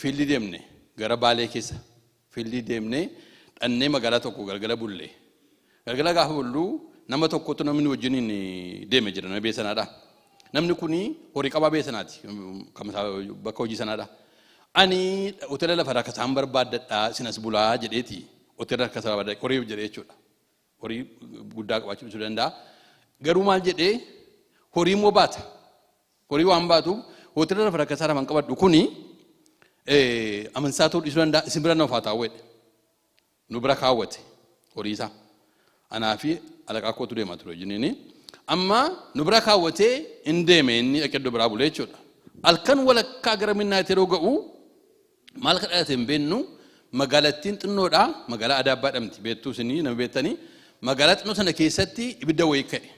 Field deemne gara Baalee keessa field deemne dhannee magaalaa tokko galgala bulle. Galgala gaafa bulluu nama tokkotu namni wajjiniin deeme jira, nama biyya sanaadha. Namni kuni horii qabaa biyya sanaati, bakka hojii sanaadha. Ani hoteela lafa rakkasaan barbaaddadhaa sinas bulaa jedheeti, hoteela rakkasaa barbaadadha horii jedhee jechuudha. Horii guddaa qabaachuu dhiisuu danda'a. Garuu maal jedhee, horii immoo baata. Horii waan baatuuf hoteela lafa rakkasaa lafan qabadhu kuni amansaa ta'uu dhiisuu danda'a, isin bira nama taa'u jedhe. Nu bira kaawwate horii isaa. Anaa fi alaqaa kootu deemaa ture wajjiniini. Amma nu bira kaawwatee hin deeme, inni dhaqee iddoo biraa bulee jechuudha. Halkan walakkaa gara midnight yeroo ga'u maal akka dhalate hin beeknu. Magaalattiin xinnoodha, magaalaa Adaabaa dhamti, beektuu isinii nama beektanii. Magaalaa xinnoo sana keessatti ibidda wayii ka'e.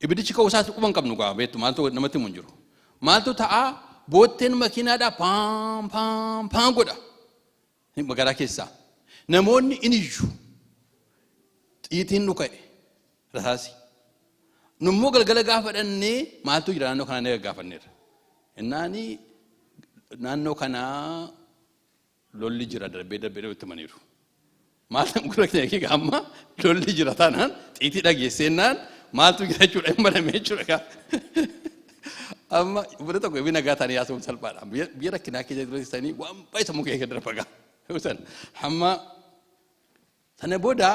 Ibiddichi ka'uu isaatti quba hin qabnu gaa, beektu, maaltu namatti himu hin jiru. Maaltu ta'a, bootteen makiinaadhaa paam paam paam godha magaalaa keessaa. Namoonni in iyyu. Xiitiin nu ka'e, rasaasi. Nummoo galgala gaafa dhannee maaltu jira naannoo kanaa ni gaggaafanneerra. Innaani naannoo kanaa lolli jira darbee darbee itti himaniiru. Maal gurra keenya amma lolli jira taanaan xiitii dhageessennaan maaltu jira jechuudha, hin baname jechuudha. Amma bira tokko ibi nagaa ta'anii haasa'uun salphaadha. Biyya rakkinaa keessa turanii waan baay'ee sammuu keenya darba gaa. Amma sana booda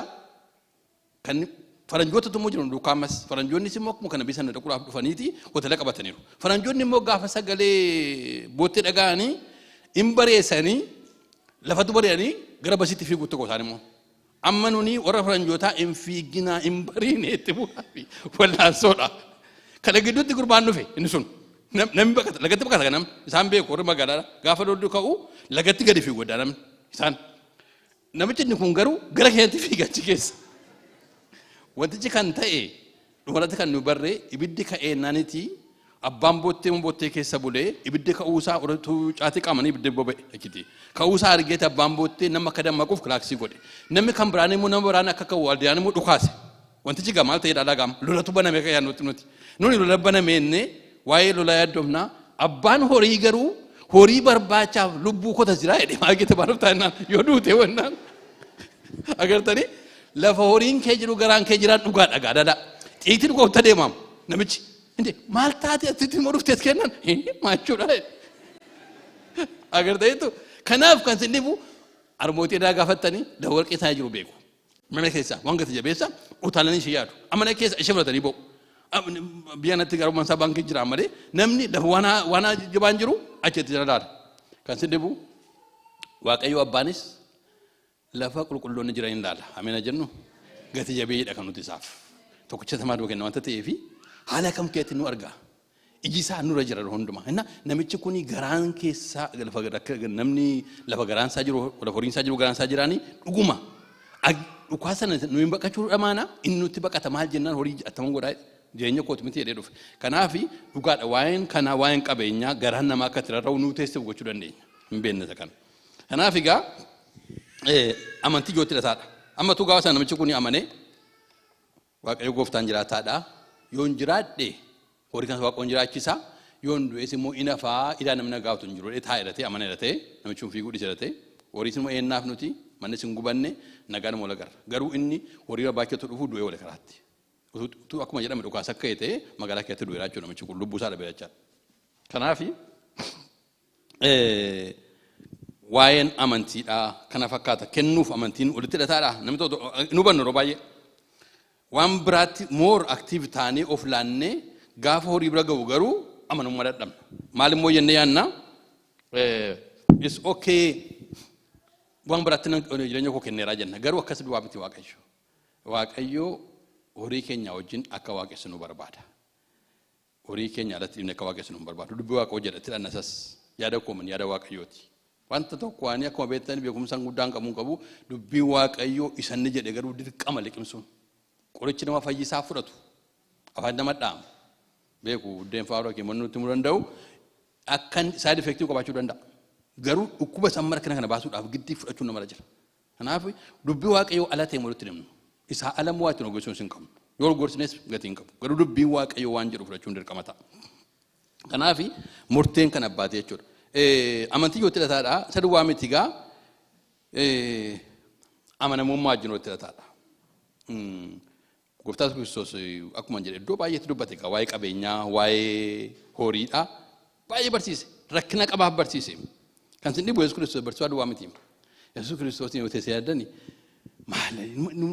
kan faranjootatu immoo jiru duukaa, ammas faranjoonnis immoo akkuma kana biyya sana dhaquudhaaf dhufaniiti hoteela qabataniiru. Faranjoonni immoo gaafa sagalee boottee dhaga'anii hin bareessanii lafatu bari'anii gara basitti fiiguutti tokko isaan immoo. Amma nuni warra faranjootaa hin fiiginaa, hin bariine itti bu'aa fi wallaansoodha. Kana gidduutti gurbaan dhufe inni sun. Namni baqata, lagatti baqata kan namni isaan beeku, warri magaalaa gaafa lolli ka'u lagatti gadi fiigu waddaa namni isaan. Namichi inni kun garuu gara keenyatti fiiga achi keessa. Wantichi kan ta'e dhumarratti kan nu barre, ibiddi ka'ee naaniti abbaan boottee boottee keessa bulee ibiddi ka'uusaa utuu caatii qaamanii ibiddi boba'e achitti. Ka'uusaa argeeti abbaan boottee nama akka dammaquuf kilaaksii godhe. Namni kan biraan immoo nama biraan akka ka'u waldiyaan immoo dhukaase. Wantichi gaa maal ta'ee dhala gaama lolatu baname kan nuti nuti. Nuni lola baname inni waa'ee lola yaaddomnaa, abbaan horii garuu horii barbaachaaf lubbuu kota jira jedhee maal geete baanuf taanaan yoo duute wannaan agartanii lafa horiin kee jiru garaan kee jiraan dhugaadha gaa dada. Xiitiin goofta deemaam namichi. Inde maal taate, asitti immoo dhuftees kennan maachuudha. Agartaniitu, kanaaf kan sin dhibu harmootii irraa gaafattanii lafa warqee isaa jiru beeku. Mana keessa waan gati jabeessa utaalanii ishee yaadu. Mana keessa ishee fudhatanii ba'u. Biyya natti garuu mansaa baankii jira malee namni lafa waan jabaan jiru achitti jira laala. Kan sin dhibu, Waaqayyo abbaanis lafa qulqulloonni jiran hin laala. Amina jennu, gati jabeeyyiidha kan nuti isaaf. Tokkicha samaa duu kenna wanta ta'eefi haala kam keessatti nu arga. Iji isaa nurra jira hundumaa. Inna namichi kuni garaan keessaa lafa namni lafa garaan isaa jiru, lafa horiin isaa jiru garaan isaa jiraanii dhuguma. Dhukaa sana nu hin baqachuu dhamaana, inni nutti baqata maal jennaan horii attaman godhaa jireenya kooti miti jedhee dhufe. Kanaaf dhugaadha, waa'een kanaa, waa'een qabeenyaa garaan namaa akka itti rarra'u nuu teessiif gochuu dandeenya. Hin beekne isa kana. Kanaaf egaa amantii ijootti hidhataadha. Amma tu gaafa sana namichi kun amanee Waaqayyo gooftaan jiraataadha. Yoon jiraadhe horii kanas Waaqoon jiraachisa. Yoon du'es immoo in hafaa, ilaa namni na gaafatu hin jiru jedhee taa'e jedhatee amana jedhatee namichi kun fiiguu dhiise jedhatee horiis immoo eennaaf nuti mannis hin gubanne, nagaan wal agarra. Garuu inni horii barbaachatu dhufu du'ee wal karaatti. Utuu akkuma jedhame dhukaasa akka ta'e magaalaa keessatti du'eera jechuudha, namichi kun lubbuu isaa dhabeera jechaadha. Kanaafi waa'een amantiidha kana fakkaata. Kennuuf amantiin walitti hidhataadha. Namni tokko hin hubannu, yeroo baay'ee waan biraatti more active taanee of laannee gaafa horii bira ga'u garuu amanummaa dadhabna. Maal immoo jennee yaanna? Is okay, waan biraatti jireenya koo kenneeraa jenna. Garuu akkas duwwaa miti. Waaqayyo, Waaqayyo horii keenya wajjin akka waaqessinu barbaada. Horii keenya alatti dhibne akka waaqessinu hin barbaadu. Dubbii Waaqayyoo jedha, itti dhanna isas yaada kooman yaada Waaqayyooti. Wanta tokko ani akkuma beektan beekumsa guddaan qabu hin qabu, dubbii Waaqayyoo isanni jedhe garuu dirqama liqimsuun. Qorichi nama fayyisaa fudhatu afaan nama dhaamu beeku buddeen fa'aa hakiimonni nutti himuu danda'u, akkan side effectii qabaachuu danda'a. Garuu dhukkuba sammuu rakkina kana baasuudhaaf giddii fudhachuun namarra jira. Kanaaf dubbii Waaqayyoo ala ta'e walitti himnu. Isaa ala immoo waa ittiin hojjechuun hin qabnu. Yoo gorsines gatii hin qabu. Garuu dubbiin Waaqayyoo waan jedhu fudhachuun dirqama ta'a. Kanaaf murteen kan abbaate jechuudha. Amantii yoo hidhataadha. Isa duwwaa miti gaa, amanamummaa wajjin walitti hidhataadha. Gooftaan Kiristoos akkuma jedhe iddoo baay'eetti dubbate gaa, waa'ee qabeenyaa, waa'ee horiidha. Baay'ee barsiise. Rakkina qabaaf barsiise. Kan isin dhibu Yesuus Kiristoos barsiisaa duwwaa miti. Yesuus Kiristoos yoo teessee yaaddani maal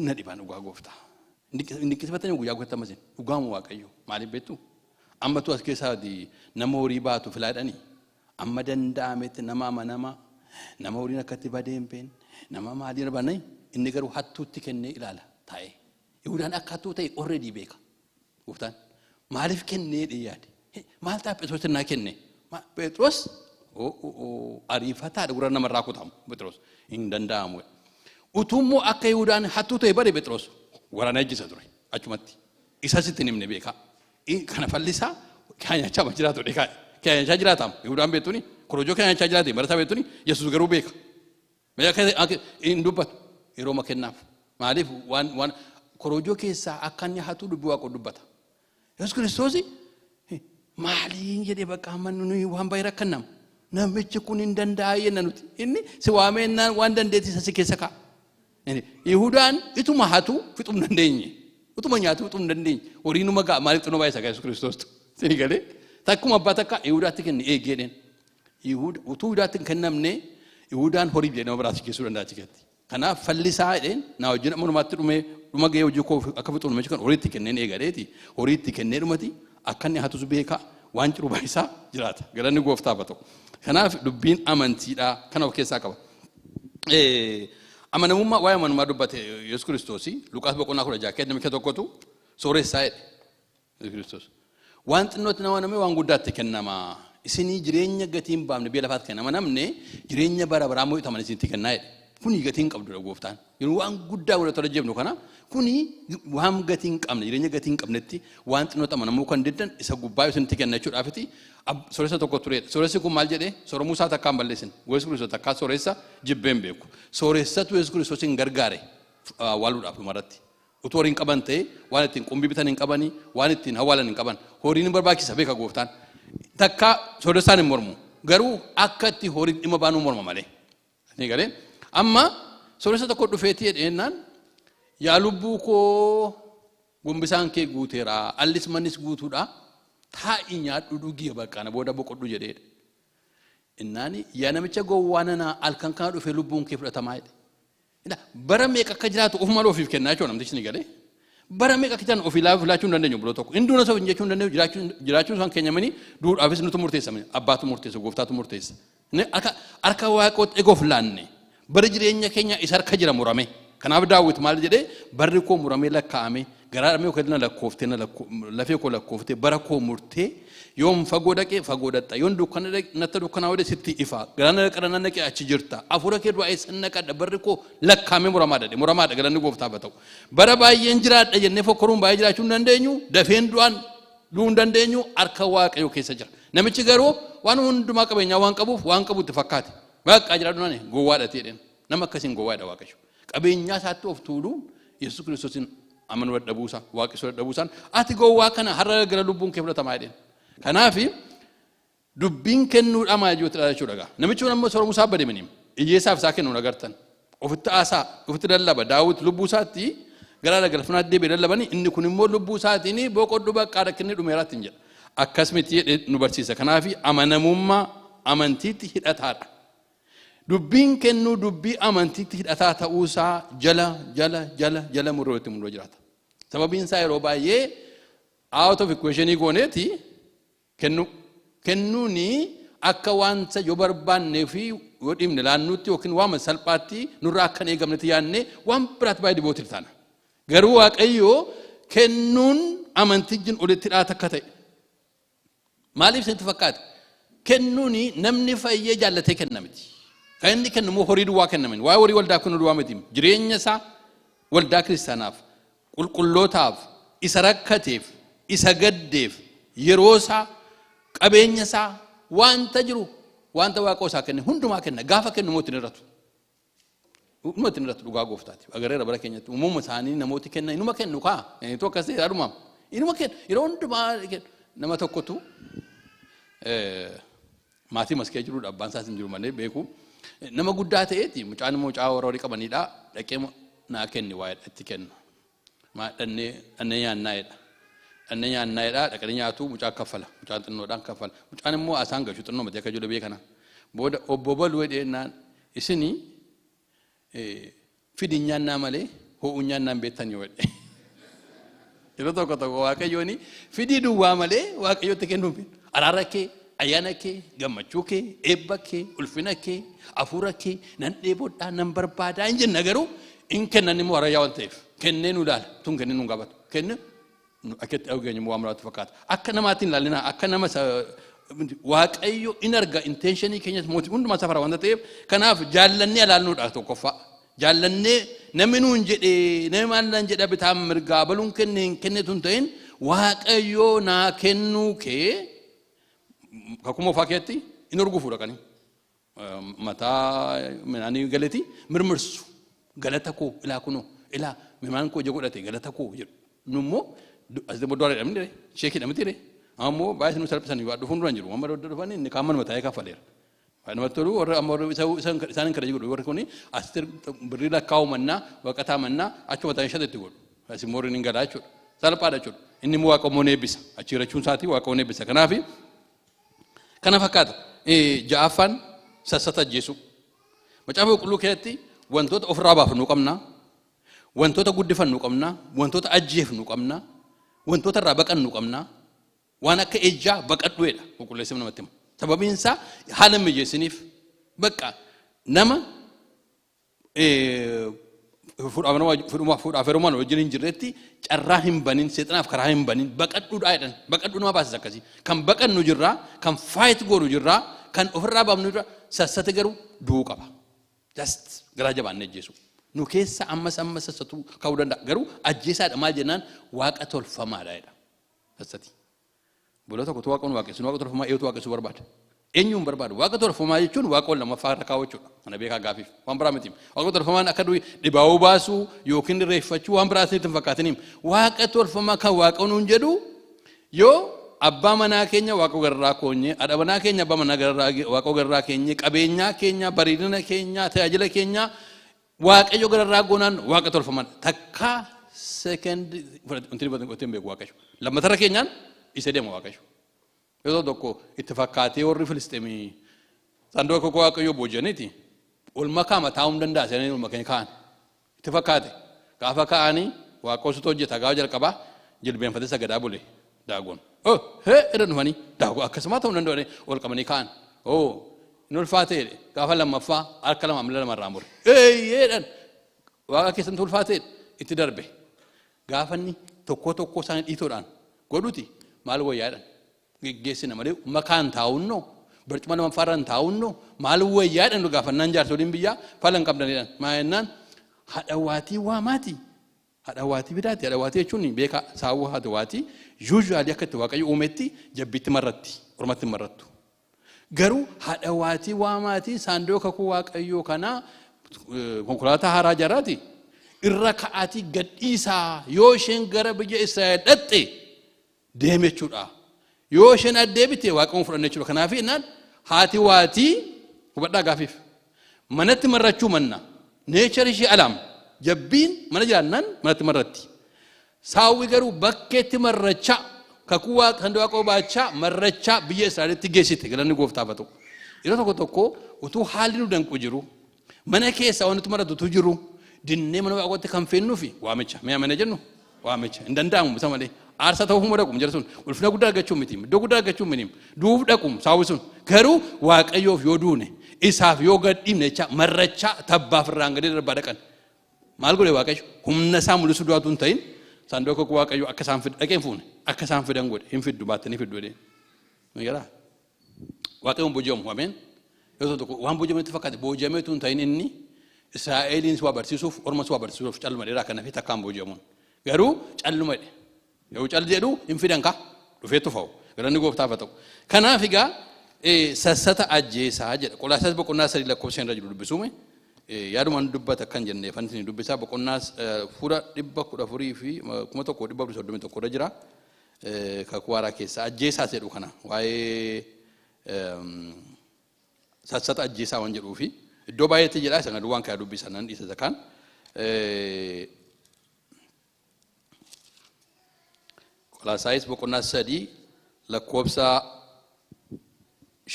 na dhibaan dhugaa gooftaa. Inni qisifatanii guyyaa gooftaa masin dhugaamu Waaqayyo maaliif beektu? Ammatu as keessaa nama horii baatu filaadhani. Amma danda'ametti nama amanama, nama horiin akkatti badee hin beekne, nama maalii barbaadne, inni garuu hattuutti kennee ilaala taa'ee. Yihudaan akka hattuu ta'e already beeka. Gooftaan maaliif kennee yaade? Maal ta'a Phexros naa kenne? Phexros ariifataadha, gurra namarraa kutamu Phexros hin danda'amu. Utuu immoo akka Yihudaan hattuu ta'e bare Phexros waraana ejjisa ture achumatti. Isas itti himne beekaa. Kana fallisaa nyaachaa jiraatu dheekaa. Nyaachaa jiraatamu Yihudaan beektuni korojoo nyaachaa jiraate barataa beektuni, Yesuus garuu beeka. Hin dubbatu yeroo ma kennaaf. Maaliif waan korojoo keessaa akka inni hatu dubbii Waaqoo dubbata. Yesuus Kiristoos maaliin jedhee bakka amma nuyi waan baay'ee rakkannam. Namichi kun hin danda'a jenna nuti. Inni si waameenaan waan dandeettii isa si keessa kaa'a. Yihudaan ituma hatu fixuu hin dandeenye. Utuma nyaatu fixuu hin dandeenye. Horiin numa ga'a, maaliif xinoo baay'isa Yesuus Kiristoostu. Sini galee takkuma abbaa takka Yihudaatti kenne eeggeedheen. Utuu Yihudaatti hin kennamne Yihudaan horiif jedhee nama biraatti geessuu danda'a achi keessatti. Kanaaf fallisaa jedheen naa wajjin ammanumaatti dhumee dhuma gahee hojii koo akka fixuun namichi kan horiitti kenneen eegaleeti. Horiitti kennee dhumati akka inni hatus beekaa, waan jiru baay'isaa jiraata. Galanni gooftaaf haa ta'u. Kanaaf dubbiin amantiidhaa kana of keessaa qaba. Amanamummaa, waa'ee amanamummaa dubbate Yesuus Kiristoos Luqaas boqonnaa 16 keessatti namicha tokkotu sooressaa jedhe Yesuus Kiristoos. Waan xinnootti nama namni waan guddaatti kennama. Isinii jireenya gatii hin baafne biyya lafaatti kennama, namni jireenya bara baraa mo'itaman isinitti kennaa jedhe. Kuni gatii hin qabdudha gooftaan. Yeroo waan guddaa godhatu tola jebnu kana, kuni waan gatii hin qabne, jireenya gatii hin qabnetti waan xinnootti amanamuu kan diddan isa gubbaa isinitti kenna jechuudhaafiti sooressa tokko turedha. Sooressi kun maal jedhee sooromuu isaa takkaan balleessin. Yesuus Kiristoos takkaa sooressa jibbeen beeku. Sooressatu Yesuus Kiristoos hin gargaare awwaaluudhaaf dhumarratti. Utuu horiin qaban ta'e waan ittiin qumbii bitan hin qabanii, waan ittiin awwaalan hin qaban. Horiin hin barbaachisa beeka gooftaan. Takkaa sooressaan hin mormu. Garuu akka itti horiin dhimma baanuu morma malee. Ni galee amma sooressa tokko dhufeetii jedheenaan, "Yaa lubbuu koo, gombisaan kee guuteera, allis mannis guutuudha, taa'ii nyaadhu dhugii, bakka na booda boqodhu," jedheedha. Innaani, "Yaa namicha gowwaa nanaa, halkan kana dhufee lubbuun kee fudhatamaa," jedhe. Bara meeqa akka jiraatu ofuma ofiif kennaa jechuudha namtichi ni galee. Bara meeqa akka jiraatu ofii laachuu hin dandeenyu buloo tokko. Hinduuna sof jechuu hin dandeenyu, jiraachuun isaan keenyamanii duudhaafis nutu murteessa, abbaatu murteessa, gooftaatu murteessa. Harka Waaqootti eegoof laanne bari jireenya keenya isa harka jira murame. Kanaaf Daawit maal jedhee? Barri koo muramee lakkaa'ame, garaa dhamee koo na lakkooftee, lafee koo lakkooftee, bara koo murtee, yoom fagoo dhaqee fagoo dhaqxa, yoon dukkana natti dukkanaa wade sitti ifa, galaana qara nan dhaqee achi jirta, hafuura kee du'aa eessa naqadha, barri koo lakkaa'amee muramaadha jedhe. Muramaadha, galanni gooftaaf haa ta'u. Bara baay'een jiraadha jennee fokkoruun baay'ee jiraachuu hin dandeenyu, dafeen du'aan du'uu hin dandeenyu, harka Waaqayyoo keessa jira. Namichi garuu waan hundumaa qabeenyaa waan qabuuf waan qabu itti fakkaate. Baqqaa jiraadhu nani gowwaadha ta'edheen. Nama akkasiin gowwaadha Waaqayyo. Qabeenyaa isaatti of tuuluun Yesuus Kiristoosin amanuu dadhabuusaa, waaqessuu dadhabuusaan, "Ati gowwaa kana, har'a gara lubbuun kee fudhatamaa," jedheen. Kanaaf dubbiin kennuudha maal jechuudha gaa. Namichi kun ammoo sooromuu isaa bade miniim. Hiyyeessaaf isaa kennuun agartan. Ofitti haasaa, ofitti lallaba. Daawit lubbuu isaatti gara galfanaatti deebi'ee lallabanii, inni kun immoo lubbuu isaatiin boqodhu, baqqaa rakkinni dhumeeraatti hin jedha. Akkas miti jedhee nu barsiisa. Kanaaf amanamummaa amantiitti hidhataadha. Dubbiin kennuu dubbii amantiitti hidhataa ta'uusaa jala jala jala jala murroo itti mul'oo jiraata. Sababiin isaa yeroo baay'ee out of equationii gooneeti kennu. Kennuuni akka wanta yoo barbaannee fi yoo dhiibne laannutti yookiin waama salphaatti nurraa akka hin eegamnetti yaadne waan biraatti baay'ee devoted taana. Garuu Waaqayyoo kennuun amantii olitti hidhaata akka ta'e. Maaliif isinitti fakkaate? Kennuuni namni fayyee jaallatee kenna miti. Kan inni kennu immoo horii duwwaa kennamin. Waa'ee horii waldaa kennu duwwaa miti. Jireenya isaa waldaa kiristaanaaf, qulqullootaaf, isa rakkateef, isa gaddeef, yeroo isaa, qabeenya isaa, wanta jiru, wanta Waaqa isaa kenne hundumaa kenna. Gaafa kennu immoo ittiin irratu. Dhuma ittiin irratu dhugaa gooftaati. Agareera bara keenyatti uumama isaanii namooti kenna, inuma kennu kaa. Inni akkas ta'e dhuma. Inuma kennu yeroo hundumaa kennu. Nama tokkotu maatii maskee jirudha, abbaan isaas hin jiru malee beeku. Nama guddaa ta'eeti, mucaan immoo mucaa warra horii qabanidha. Dhaqee naa kenni waa'ee itti kenna. Maa dhannee dhannee nyaannaa jedha. Dhannee nyaannaa jedha, dhaqanii nyaatu, mucaan kaffala. Mucaan xinnoodhaan kaffala. Mucaan immoo asaan gashu xinnoo miti akka ijoollee biyya kana. Booda obbo Baluu jedheenaan, isinii fidin nyaannaa malee ho'uun nyaannaan beektan yoo jedhe. Yeroo tokko tokko Waaqayyoon fidii duwwaa malee Waaqayyotti kennuuf araara kee, ayyaana kee, gammachuu kee, eebba kee, ulfina kee, hafuura kee nan dheebodhaa, nan barbaadaa hin jenna, garuu in kennan immoo harayyaa waan ta'eef kennee nu ilaala, tun kennee nu gaafatu kenne akka itti dhageenyu immoo waan muraatu fakkaata. Akka namaatiin ilaalina, akka nama Waaqayyo in arga intention keenyas, mootii hundumaa safara waan ta'eef. Kanaaf jaallannee ilaalluudha tokkoffaa. Jaallannee namni nuun jedhee, namni maal naan jedha, bitaan mirgaa baluun kenne hin kennetu hin ta'in, Waaqayyo naa kennuu kee kakuu moofaa keetti in urgufu dhaqanii. Mataa midhaanii galeti mirmirsu, galata koo ilaa, kunoo ilaa midhaan koo ija godhate, galata koo jedhu. Nummoo asitti immoo doolarii dhamni sheekii dhamti re ammoo baay'ee nu salphisanii waa dhufuun dura hin jiru. Amma dhufanii inni kaan manuma taa'ee kaffaleera. Namatti tolu warra amma warra isaan hin kadhaju godhu, warri kuni asitti birrii lakkaa'u mannaa, waqataa mannaa, achuma taa'ee shata itti godhu. Asi immoo hin galaa jechuudha. Salphaadha jechuudha. Inni immoo Waaqa immoo ni eebbisa. Achi jirachuun isaatii Waaqa ni eebbisa. Kanaaf kana fakkaata. Ja'affaan sassata ajjeesuu. Macaafa Qulqulluu keessatti wantoota ofirraa baafnu qabna. Wantoota guddifannu qabna. Wantoota ajjeefnu qabna. Wantoota irraa baqannu qabna. Waan akka ejjaa baqadhuedha qulqulleessif namatti hima. Sababiin isaa haala mijeessiniif bakka nama fuudhaaf heerumaan wajjin hin jirretti carraa hin banin, seexanaaf karaa hin banin, baqadhuudhaa jedhan. Baqadhuu nama baasisa akkasii. Kan baqannu jirraa, kan fight goonu jirraa, kan ofirraa baafnu jirraa, sassate garuu du'uu qaba. Just garaa jabaannee ajjeesu. Nu keessa ammas ammas sassatu ka'uu danda'a. Garuu ajjeesaadha, maal jennaan waaqa tolfamaadha jedha. Sassati. Bola tokkotu waaqa nu waaqessu, waaqa tolfamaa eenyutu waaqessuu barbaada? Eenyuun barbaadu? Waaqa tolfamaa jechuun waaqa lammaffaa irra kaawwachuudha. Kana beekaa gaafiif. Waan biraa miti. Waaqa tolfamaan akka du'i dhibaa'uu baasuu yookiin irreeffachuu waan biraa isinitti hin fakkaatiniim. Waaqa tolfamaa kan waaqa nuun jedhu yoo abbaa manaa keenya waaqa gararraa koonye, haadha manaa keenya abbaa manaa gararraa waaqa gararraa keenye, qabeenyaa keenya, bareedina keenya, tajaajila keenya Waaqayyo gararraa goonaan waaqa tolfaman takkaa second wanti wanti hin beeku Waaqayyo. Lammatarra keenyaan isa deema Waaqayyo. Yeroo tokko itti fakkaatee warri Filisxeemii saanduqa kakuu Waaqayyo booji'aniiti ol makaa mataa hin danda'a seenanii ol makanii ka'an. Itti fakkaate gaafa ka'anii Waaqa hojjeta gaafa jalqabaa jilbeenfatee sagadaa bule Daagoon. Oh hee irra dhufanii Daagoo akkasumaa ta'uu hin danda'u, ol qabanii ka'an. Oh inni ulfaatee gaafa lammaffaa harka lama miila lama irraa mure. Eeyyeedhaan waaqa keessatti ulfaatee itti darbe. Gaafa inni tokko tokko isaanii dhiitoodhaan godhuti maal wayyaadhaan geggeessina malee makaan taa'unnoo barcuma lammaffaarra hin taa'unnoo maal wayyaadhaan gaafannaan jaarsoliin biyyaa fala hin qabdanidhaan. Maa jennaan haadha waatii waamaati. Haadha waatii bidaati. Haadha waatii jechuun beekaa saawwa haadha waatii usually akka itti Waaqayyo uumetti jabbiitti marratti, ormatti hin marrattu. Garuu haadha waatii waamaatii saanduqa kakuu Waaqayyoo kanaa konkolaataa haaraa jaraati irra ka'aatii gadhiisaa, yoo isheen gara biyya Israa'el dhatte deeme jechuudha. Yoo isheen addeebite Waaqayyoon fudhanne jechuudha. Kanaaf jennaan haati waatii hubadhaa gaafiif manatti marrachuu manna nature ishee alaam jabbiin mana jiraannaan manatti marratti. Saawwi garuu bakkeetti marrachaa kakuu Waaqa sanduuqa baachaa marrachaa biyya Israa'elitti geessite, galanni gooftaaf haa ta'u. Yeroo tokko tokko utuu haalli nu danqu jiru, mana keessa wanti maratu utuu jiru, dinnee mana Waaqootti kan feennuufi waamicha. Mee amana jennu waamicha. Hin danda'amu isa malee. Aarsaa ta'uu humna dhaqum jira sun ulfina guddaa argachuu miti, iddoo guddaa argachuu miti, duuf dhaqum saawwi sun, garuu Waaqayyoof yoo duune, isaaf yoo gadhiifne jecha marrachaa tabbaaf irraan gadee darbaa dhaqan. Maal godhe Waaqayyo? Humna isaa mul'isuu du'aatu hin ta'in, saanduqa kakuu Waaqayyo akka isaan fid dhaqeen fuune akka isaan fidan godhe, hin fiddu, baattanii fiddu jedhee. Ni galaa? Waaqayyoon booji'amu, ameen. Yeroo tokko waan booji'ametti fakkaate, booji'ameetu hin ta'in. Inni Israa'eliin waa barsiisuuf, ormas waa barsiisuuf calluma dheeraa kana fi takkaan booji'amuun. Garuu calluma jedhe. Yoo cal jedhu hin fidan ka dhufee tufa'u. Galanni gooftaaf haa ta'u. Kanaaf egaa sassata ajjeesaa jedha. Qolaasaas boqonnaa 3 lakkoofsa 5 irra jiru dubbisuume. Yaadumaan dubbata kan jennee fanni dubbisaa boqonnaa fuula 114 fi 1431 irra jira. Kakuu haaraa keessa ajjeesaa jedhu kana, waa'ee sassata ajjeesaa waan jedhuu fi iddoo baay'eetti jedha. Isa kana duwwaan kana dubbisa nan dhiisa isa kaan. Qolaasaayis boqonnaa 3 lakkoofsa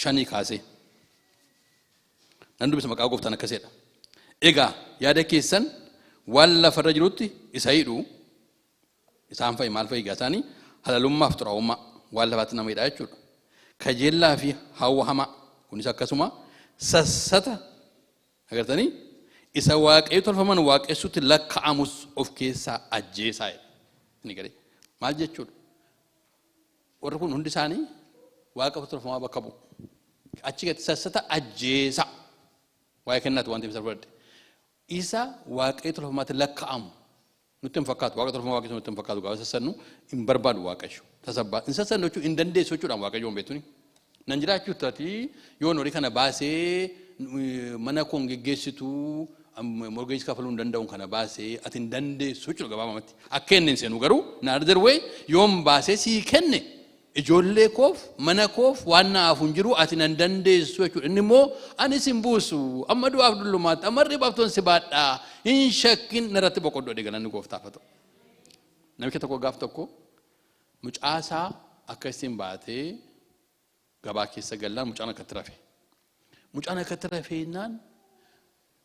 5 kaasee. Nan dubbisa maqaa gooftaan, akkasidha. Egaa yaada keessan waan lafarra jirutti isa hidhu isaan fa'i. Maal fa'i egaa isaanii? Halalummaaf xuraa'ummaa, waan lafaatti nama hidhaa jechuudha. Kajeellaa fi hawwa hamaa, kunis akkasuma sassata agartanii isa waaqayyo tolfaman waaqessutti lakkaa'amus of keessaa ajjeesaa jedha. Inni galee maal jechuudha? Warri kun hundi isaanii waaqa tolfamaa bakka bu'u. Achi gadi sassata ajjeesaa. Waa'ee kennaatu waan ta'eef isa fudhadhe. Isa waaqayyo tolfamaatti lakkaa'amu nutti hin fakkaatu. Waaqa tolfamaa waaqessu nutti hin fakkaatu. Gaafa sassannu hin barbaadu waaqayyo. Tasabbaa hin sassannu jechuun hin dandeessu jechuudhaan waaqayyo hin beektuni. Nan jiraachuu taati yoon horii kana baasee mana koon geggeessitu, mortgage kafaluu hin danda'u, kana baasee ati hin dandeessu jechuudha gabaabamatti. Akka inni hin seenu garuu na other way yoon baasee sii kenne ijoollee koof mana koof waan naaf hin jiru, ati nan dandeessu jechuudha. Inni immoo anis hin buusu, amma du'aaf dullumaatti, amma ribaaf toon si baadhaa, hin shakkin, narratti boqodhu jedhe. Galanni gooftaaf haa ta'u. Namicha tokko gaaf tokko mucaasaa akka isin baatee gabaa keessa gallaan mucaan akkatti rafe. Mucaan akkatti rafeennaan,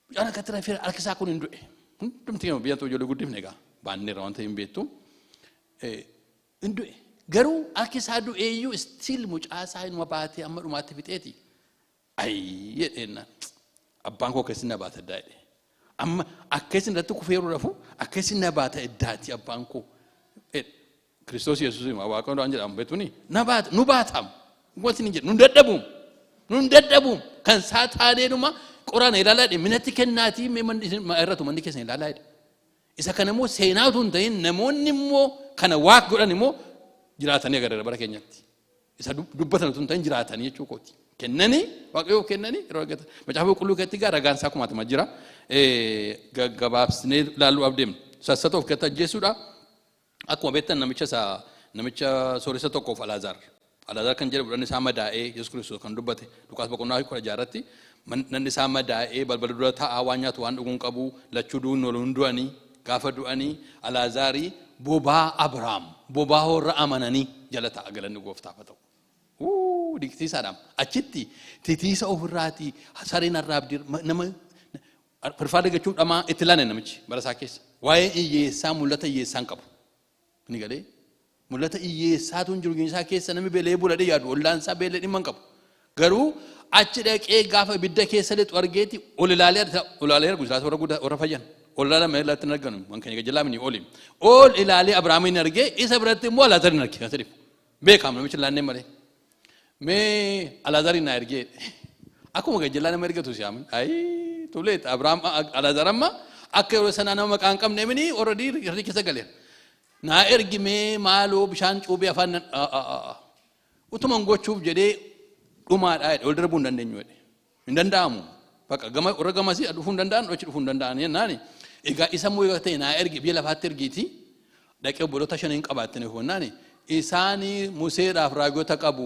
mucaan akkatti rafee harki isaa kun hin du'e. Hundumti keenya biyya ijoollee guddifne egaa baanneerra waan ta'eef hin beektu. Hin du'e. Garuu harki isaa du'eeyyuu still mucaa isaa inuma baatee amma dhumaatti fixeeti. Ayi jedheenna, abbaan koo akkasiin na baata iddaa jedhe. Amma akkasiin irratti kufeeru rafu akkasiin na baata iddaati abbaan koo. Kiristoos Yesuus hima Waaqayyoon waan jedhamu beektuni na baata, nu baataam. Wanti ni jedhu nu dadhabuum, nu dadhabuum. Kan isaa taaneedhuma qoraan ilaalaa jedhe, minatti kennaatii mee manni isin irratu manni keessan ilaalaa jedhe. Isa kana immoo seenaa utuu hin ta'in namoonni immoo kana waaq godhan immoo jiraatanii agarra bara keenyatti. Isa dubbatan utuu hin ta'in jiraatanii jechuu kooti. Kennanii, Waaqayyoof kennanii yeroo argatan. Macaafa Qulqulluu keessatti egaa ragaan isaa kumaatama jira. Gaggabaabsinee ilaaluudhaaf deemna. Sassata of keessatti ajjeesuudha. Akkuma beektan namicha isa namicha sooressa tokkoof Alaazaar. Alaazaar kan jedhamu dhanni isaa madaa'ee, Yesuus Kiristoos kan dubbate Luqaas boqonnaa 16 irratti, dhanni isaa madaa'ee balbala dura taa'aa, waan nyaatu waan dhuguun qabu, lachuu du'uun oolu hin du'anii. Gaafa du'anii Alaazaarii bobaa Abrahaam, bobaa warra amananii jala ta'a. Galanni gooftaaf haa ta'u. Dinqisiisaadha. Achitti titiisa ofirraatii sareen arraabdii nama firfaa argachuuf dhamaa itti laane namichi bara isaa keessa. Waa'ee hiyyeessaa mul'ata hiyyeessaan qabu. Ni galee mul'ata hiyyeessaatu hin jiru isaa keessa. Namni beela'ee buladhee yaadu, ollaan isaa beela'ee dhimma hin qabu. Garuu achi dhaqee gaafa ibidda keessa lixu argeeti ol ilaalee, ol ilaalee argu jiraata warra guddaa warra fayyan. Ol ilaalee ilaalatti hin arganu waan keenya jalaa mini oli. Ol ilaalee Abrahaamiin argee, isa biratti immoo Alaazarin arge kan sadiif. Beekamu namichi laannee malee. Mee Alaazarin na ergee, akkuma gajjallaa nama ergatu si amin. Ayi tuleet Abrahaam Alaazar amma akka yeroo sanaa nama maqaa hin qabne mini, already hirrii keessa galeera. Naa ergi mee maaloo bishaan cuubee afaan utuman gochuuf jedhee dhumaadhaa jedhe, ol darbuu hin dandeenyu jedhe. Hin danda'amu. Bakka gama warra gamasii dhufuu hin danda'an, achi dhufuu hin danda'an jennaani. Egaa isa immoo yoo ta'e naa ergi, biyya lafaatti ergiiti dhaqee obboloota shan hin qabaattanii hubannaani. Isaanii Museedhaaf raagota qabu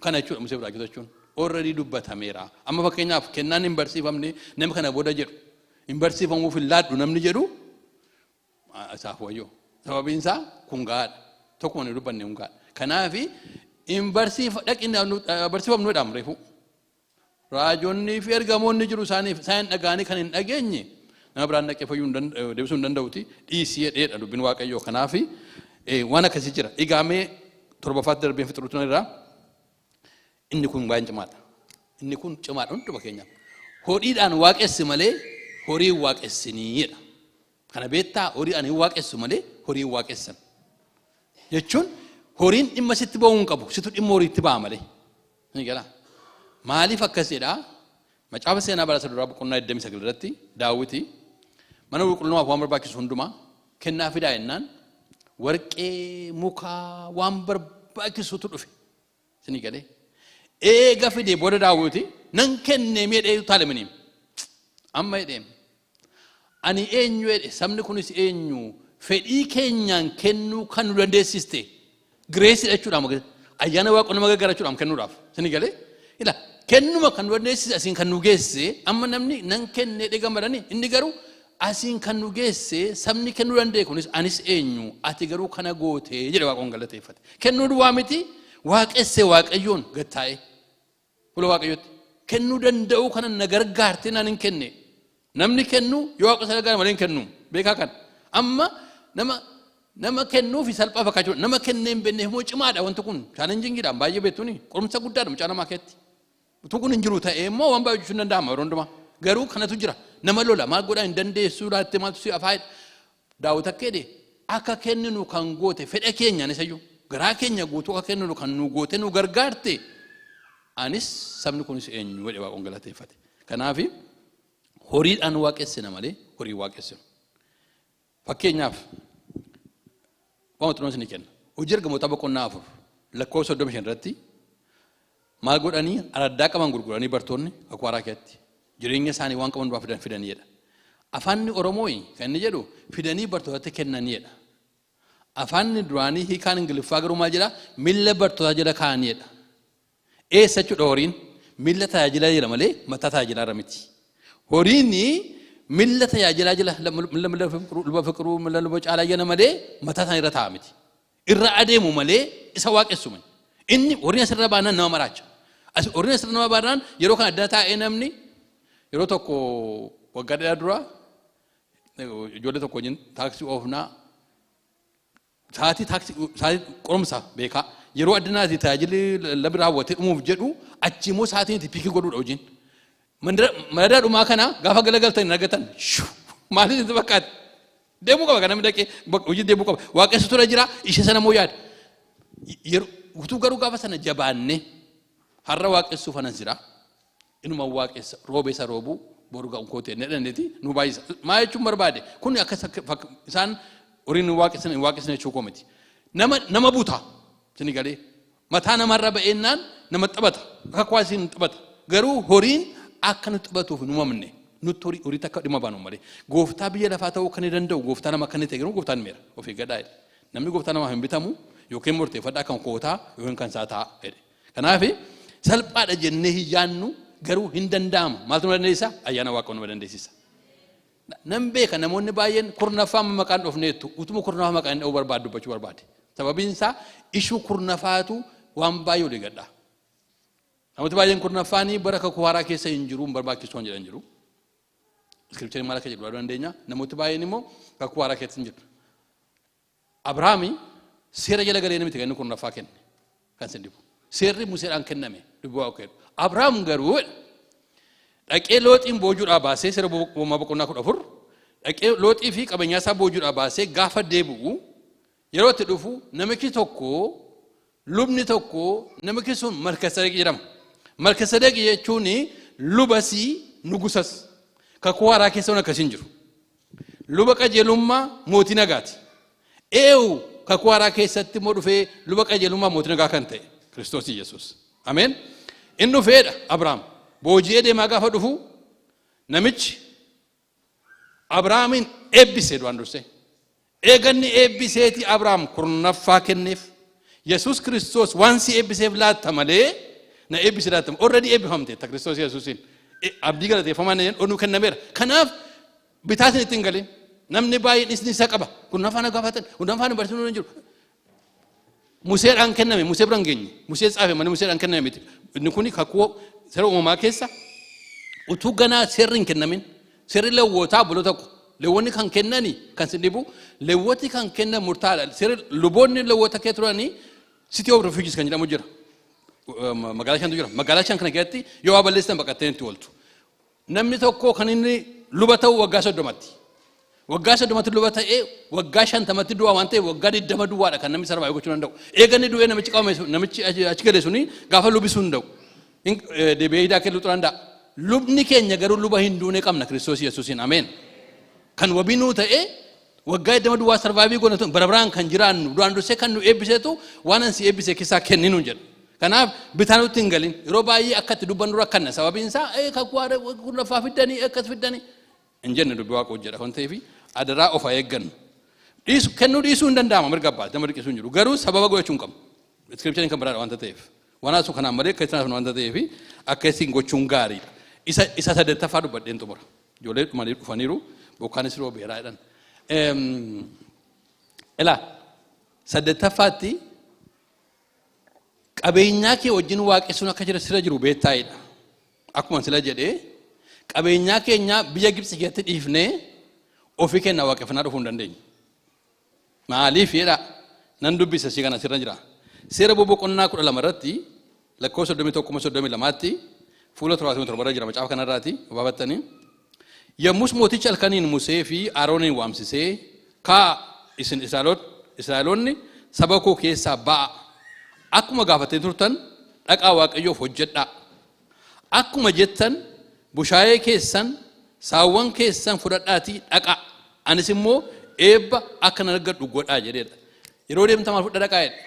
kana jechuudha. Museef raagota jechuun already dubbatameera. Amma fakkeenyaaf kennaan hin barsiifamne namni kana booda jedhu hin barsiifamuuf hin laadhu namni jedhu isaaf wayyoo. Sababiin isaa kun gahaadha. Tokkuma nu dubbanne kun gahaadha. Kanaafi hin barsiifa dhaqi barsiifamnu jedhamu reefu. Raajonnii fi ergamoonni jiru isaaniif, isaan dhaga'anii kan hin dhageenye nama biraan dhaqee fayyuu hin deebisuu hin danda'uti dhiisii jedheedha dubbiin Waaqayyoo. Kanaafi waan akkasii jira. Egaa mee torbaffaatti darbeen fixuutu irraa. Inni kun waan cimaadha. Inni kun cimaadha hunduma keenyaaf. Horiidhaan waaqessi malee horii hin waaqessinii jedha. Kana beektaa? Horiidhaan hin waaqessu malee horii hin waaqessan. Jechuun horiin dhimma sitti ba'uu hin qabu. Situ dhimma horiitti ba'a malee. Ni galaa. Maaliif akkas jedhaa? Macaafa Seenaa bara isa duraa boqonnaa 29 irratti Daawiti mana qulqullummaaf waan barbaachisu hundumaa kennaa fidaa jennaan, warqee, mukaa, waan barbaachisutu dhufe. Isinii galee? Eega fidee booda Daawiti nan kennee miidhee taaleminiim. Amma jedheem. Ani eenyu jedhe, sabni kunis eenyu, fedhii keenyaan kennuu kan nu dandeessiste? Grace jechuudhaan, ayyaana Waaqa nama gargaarachuudhaan kennuudhaaf. Isinii galee? Ila kennuma kan nu dandeessise, asiin kan nu geesse. Amma namni nan kennee dhee gammadanii, inni garuu asiin kan nu geesse, sabni kennuu danda'e kunis, anis eenyu, ati garuu kana gootee jedhe. Waaqoon galateeffate. Kennuu duwwaa miti, waaqesse Waaqayyoon gattaa'e. Fuula Waaqayyootti kennuu danda'uu kana na gargaarte naan hin kenne. Namni kennu yoo Waaqa isa gargaare malee hin kennu. Beekaa kan amma nama kennuufi salphaa fakkaachuu, nama kennee hin beekneef immoo cimaadha wanti kun, challengingiidhaan baay'ee beektuuni, qorumsa guddaadha mucaa namaa keetti. Utuu kun hin jiru ta'ee immoo waan baay'ee hojjechuun danda'ama yeroo hundumaa. Garuu kanatu jira. Nama lola maal godhaa, hin dandeessuu laattee, maaltu si afaayidha. Daawit akka jedhe, akka kenninu kan goote, fedha keenyaan isayyuu garaa keenya guutuu akka kenninu kan nu goote, nu gargaarte, anis sabni kunis eenyu jedhe, Waaqoon galateeffate. Kanaaf horiidhaan waaqessina malee horii waaqessinu. Fakkeenyaaf waan xinoo isinii kenna. Hojii Ergamootaa boqonnaa 4 lakkoofsa 35 irratti maal godhanii? Araddaa qaban gurguranii bartoonni Kakuu Haaraa keessatti jireenya isaanii waan qaban duraa fidan fidaniidha. Afaanni Oromoo kan inni jedhu fidanii bartootatti kennaniidha. Afaanni duraanii hiikaan Ingiliffaa garuu maal jedha? Miilla bartootaa jala kaa'aniidha. Eessa jechuudha horiin? Miilla tajaajilaa jira malee mataa tajaajilaa irra miti. Horiin miilla tajaajilaa jala, miilla Luba Fiqiruu, miilla Luba Caalaa jala malee mataa isaanii irra taa'a miti. Irra adeemu malee isa waaqessu miti. Inni horiin asirra baanaan nama maraacha. Horiin asirra nama baanaan yeroo kana adda taa'ee namni yeroo tokko waggaa dheeraa dura ijoollee tokko wajjin taaksii oofnaa, sa'aatii taaksii, sa'aatii qorumsa beekaa, yeroo addanaati tajaajilli labi raawwatee dhumuuf jedhu, achi immoo sa'aatiin itti pick godhuudha hojiin. Madadaa dhumaa kana gaafa galagaltan hin argatan. Maaliif itti fakkaate? Deemuu qaba, kan namni dhaqee hojii deemuu qaba. Waaqessu tura jira, ishee sana immoo yaada. Utuu garuu gaafa sana jabaanne, har'a waaqessuuf anas jira. Inuma waaqessa, roobee isa roobuu boru ga'u kootee inni dandeeti nu baay'isa. Maa jechuun barbaade, kun akka isaan horiin nu waaqessan hin waaqessan jechuu koo miti. Nama buta isin galee, mataa namarra ba'eennaan nama taphata, akka kwaasiin taphata. Garuu horiin akka nu taphatuuf hin uumamne. Nutti horii takka dhimma baanu malee. Gooftaa biyya lafaa ta'uu kan danda'u gooftaa nama akka inni ta'e garuu gooftaan meera. Of eeggadhaa jedhe. Namni gooftaa namaaf hin bitamu, yookiin murteeffadhaa, kan kootaa yookiin kan isaa ta'a jedhe. Kanaaf salphaadha jennee hin yaannu, garuu hin danda'ama. Maaltu nu dandeessisa? Ayyaana Waaqaa nu dandeessisa. Nan beeka, namoonni baay'een kurnaffaa amma maqaan dhofneettu, utuma kurnaffaa maqaan dha'uu barbaadu dubbachuu barbaade. Sababiin isaa ishuu kurnaffaatu waan baay'ee olii gadha. Namooti baay'een kurnaffaanii bara Kakuu Haaraa keessa hin jiru, hin barbaachisu waan jedhan jiru. Scripture maal akka jedhu ilaaluu dandeenya. Namooti baay'een immoo Kakuu Haaraa keessa hin jiru. Abrahaami seera jala galee miti kan inni kurnaffaa kenne kan sin dhibu. Seerri Museedhaan kenname dubbii Waaqaa jedhu. Abrahaam garuu dhaqee Looxiin boojuudhaa baasee, seera Uumamaa boqonnaa 14, dhaqee Looxii fi qabeenyaa isaa boojuudhaa baasee gaafa deebi'u, yeroo itti dhufu namichi tokko, lubni tokko, namichi sun Malkasadeq jedhama. Malkasadeq jechuun lubasii nugusas. Kakuu Haaraa keessa waan akkasii hin jiru. Luba qajeelummaa, mootii nagaati. Eewu Kakuu Haaraa keessatti immoo dhufee luba qajeelummaa, mootii nagaa kan ta'e Kiristoos Yesuus. Ameen. Inni dhufeedha Abrahaam. Booji'ee deemaa gaafa dhufu namichi Abrahaamiin eebbise duraan dursee. Eeganni eebbiseeti Abrahaam kurnaffaa kenneef. Yesuus Kiristoos waan si eebbiseef laatta malee na eebbise laatta. Already eebbifamte ta Kiristoos Yesuusiin. Abdii galateeffamaan nu kennameera. Kanaaf bitaa isin ittiin galin. Namni baay'een isni isa qaba. Kurnaffaa na gaafatan. Kurnaffaa nu barsiisuu hin jiru. Museedhaan kenname, Musee bira hin geenye. Musee tsaafe malee Museedhaan kenname miti. Inni kuni kakuu seera uumamaa keessa utuu ganaa seerri hin kennamin. Seerri Lewwotaa buloo tokko. Lewwonni kan kennani kan sin dhibu, Lewwoti kan kennan murtaa'aadha. Seerri luboonni Lewwota kee turanii City of Refugees kan jedhamu jira. Magaalaa shantu jira. Magaalaa shan kana keessatti yoo waa balleessan baqattee itti ooltu. Namni tokko kan inni luba ta'u waggaa 30tti. Waggaa 30tti luba ta'ee waggaa 50tti du'a waan ta'eef, waggaa 20 duwwaadha kan namni survive gochuu danda'u. Eega inni du'ee namichi qabame, namichi achi gale suni gaafa lubisuu hin danda'u. Deebi'ee hidhaa kennuu danda'a. Lubni keenya garuu luba hin duune qabna Kiristoos Yesuusiin. Ameen. Kan wabii nuu ta'e waggaa 20 duwwaa survive goone bara baraan kan jiraannu, duraan dursee kan nu eebbiseetu waan an si eebbise keessaa kenninu jedha. Kanaaf bitaa nutti hin galin. Yeroo baay'ee akka itti dubbannu rakkanna. Sababiin isaa kakuu kurnaffaa fiddanii, akkas fiddanii hin jenne, dubbii Waaqa hojjedha waan ta'eef adaraa of haa eeggannu. Dhiisu, kennuu dhiisuu hin danda'ama, mirga abbaa nama dhiqisuu hin jiru, garuu sababa godhachuu hin qabnu. Scriptureiin kan biraadha waanta ta'eef. Waan haasuu kanaan malee akka isaan waanta ta'eef akka isin gochuun gaariidha. Isa sadettaffaa dubbadheen xumura. Ijoollee dhumanii dhufaniiru, bokkaanis roobeeraa jedhan. Ilaa, saddettaffaatti qabeenyaa kee wajjin waaqessuun akka jira sira jiru beektaa'edha. Akkuma sila jedhee, qabeenyaa keenya biyya Gibxi keessatti dhiifnee ofii keenya waaqeffannaa dhufuu hin dandeenyu. Maaliif jedha, nan dubbisa, si kana sirra jira. Seera boqonnaa 12 irratti lakkoofsa 31, 32tti, fuula 77 irra jira macaafa kanarraati baafattanii. Yommus mootichi halkaniin Musee fi Arooniin waamsisee, "Kaa, isin Israa'eloonni saba koo keessaa ba'a. Akkuma gaafattanii turtan dhaqaa Waaqayyoof hojjedhaa. Akkuma jettan bushaayee keessan, saawwan keessan fudhadhaatii dhaqaa. Anis immoo eebba akka nan argadhu godhaa," jedheedha. Yeroo deemtan maal fudhaa dhaqaa jedhe?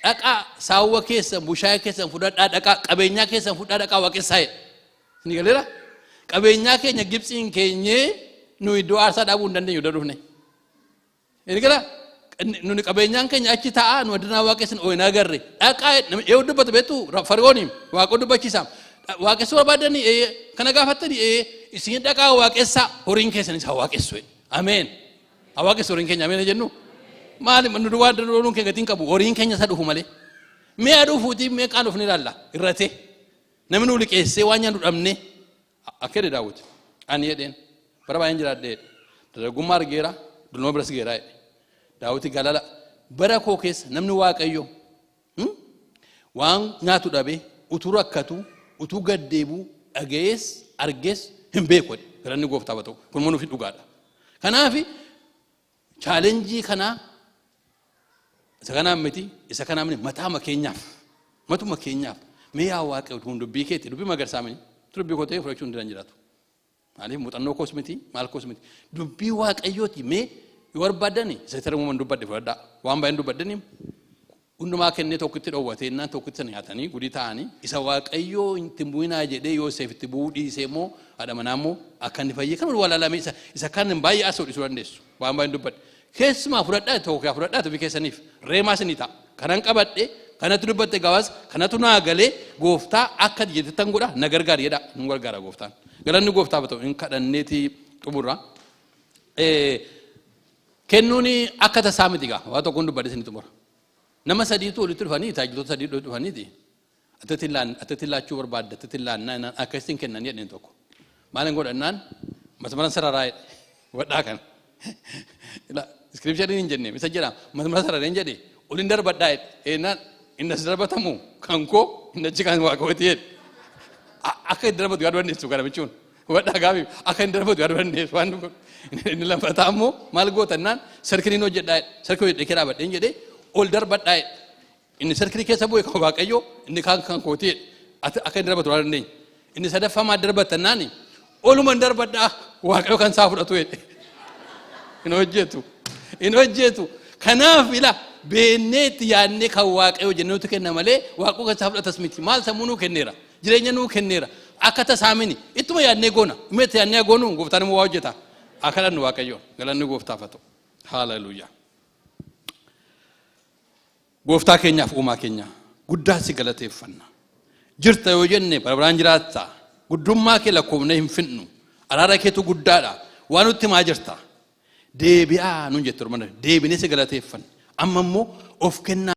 Dhaqaa, saawwa keessan, bushaayee keessan fudhadhaa dhaqaa, qabeenyaa keessan fudhaa dhaqaa waaqessaa jedhe. Isin galeera? Qabeenyaa keenya Gibxiin keenyee nu iddoo aarsaa dhaabuu hin dandeenyu iddoo dhufne. Inni gara nuni qabeenyaan keenya achi taa'aa nu addunyaa waaqessin ooyin agarre. Dhaqaa, yoo dubbatu beektu, Fari'ooniin Waaqa dubbachiisa. Waaqessuu barbaadanii kana gaafattanii, isin dhaqaa waaqessaa, horiin keessanis haa waaqessu. Ameen. Haa waaqessu horiin keenya, ameen jennu. Maali, nu duwwaa looluun keenya gatiin qabu, horiin keenya isa dhufu malee. Mi'a dhufuutii meeqaan dhufni ilaalla irratee. Namni nu liqeessee waan nyaannu dhabne akka jedhe Daawwiti. "Ani," jedheen, "bara baay'een jiraadhee, dargaggummaa argeera, dulluma biras geeraa," jedhe. Daawwiti galala bara koo keessa namni Waaqayyo waan nyaatu dhabe, utuu rakkatu, utuu gaddeebu dhaga'ees argees hin beeku jedhe. Galanni Gooftaaf haa ta'u. Kun immoo nuuf dhugaadha. Kanaaf challenge kanaa isa kanaan miti, isa kanaan miti, mataama keenyaaf, matuma keenyaaf, mee yaa Waaqayyo, kun dubbii keetti, dubbii magarsaa miti, dubbii koo ta'ee fudhachuu hin jiraatu. Maaliif, muuxannoo koos miti, maal koos miti, dubbii Waaqayyooti. Mee yoo barbaadan isa tara uumaman dubbadhe fudhadhaa. Waan baay'een dubbadhani hundumaa kennee tokkitti dhoowwatee innaan tokkitti sana nyaatanii gudii ta'anii, isa Waaqayyoo itti bu'inaa jedhee Yoosef itti bu'uu dhiisee immoo haadha manaa immoo akka inni fayyee kan walaalame isa kan baay'ee asoo dhiisuu dandeessu. Waan baay'een dubbadhe. Keessumaa fudhadhaa, tokko fudhadhaa, ofii keessaniif reemaa isinii ta'a. Kanan qabadhe, kanatti dubbatte, gabaas kanatu naa galee, Gooftaa akka jettan godha, na gargaari jedha, nu gargaara Gooftaan. Galanni Gooftaaf ta'u. Hin kadhanneeti xumurra. Kennuun akka tasaa miti gaa, waa tokkoon dubbadhe isin xumura. Nama sadiitu walitti dhufanii, tajaajiltoota sadii walitti dhufaniiti. "Atatti laachuu barbaadda, atatti laannaa, akkasitti kennanii," jedheen tokko. "Maal hin godhannaan?" "Masmaran sararaa," jedhe. Wadhaa kana. Scriptureiin hin jenne, isa jedha, "Masmara sarareen," jedhe, "olin darbadhaa," jedhe. Eenaan inni as darbatamu kan koo, inni achi kan Waaqooti jedhe. Akka inni darbatu yaaduu dandeessu kana jechuun. Hubadhaa, gaafi akka inni darbatu yaaduu dandeessu waan inni lammataa immoo "Maal gootannaan?" "Circleiin hojjedhaa," jedhe. "Circle hojjedhee kee dhaabadheen," jedhee, "ol darbadhaa," jedhe. Inni circle keessa bu'e kan Waaqayyoo, inni kaan kan kooti jedhe. Akka inni darbatu waan dandeenya. Inni sadaffaa "Maal darbattannaan?" "Oluman darbadhaa, Waaqayyo kan isaa fudhatu," jedhe. Hin hojjetu. Hin hojjetu. Kanaaf ila beennee itti yaadnee kan Waaqayyo jennee nuti kenna malee Waaqayyo kan isaa fudhatas miti. Maal, sammuu nuu kenneera. Jireenya nuu kenneera. Akka tasaamini. Ittuma yaadnee goona. Immoo itti yaadnee goonu, Gooftaan immoo waa hojjeta. Akka kadhannu Waaqayyo. Galanni Gooftaaf haa ta'u. Haaleluyyaa. Gooftaa keenyaaf uumaa keenya guddaa si galateeffanna. Jirta yoo jenne bara baraan jiraatta. Guddummaa kee lakkoofnee hin finnu. Araara keetu guddaadha. Waan nutti himaa jirta. "Deebi'aa," nuun jette. Deebinee si galateeffanna. Amma immoo of kennaa.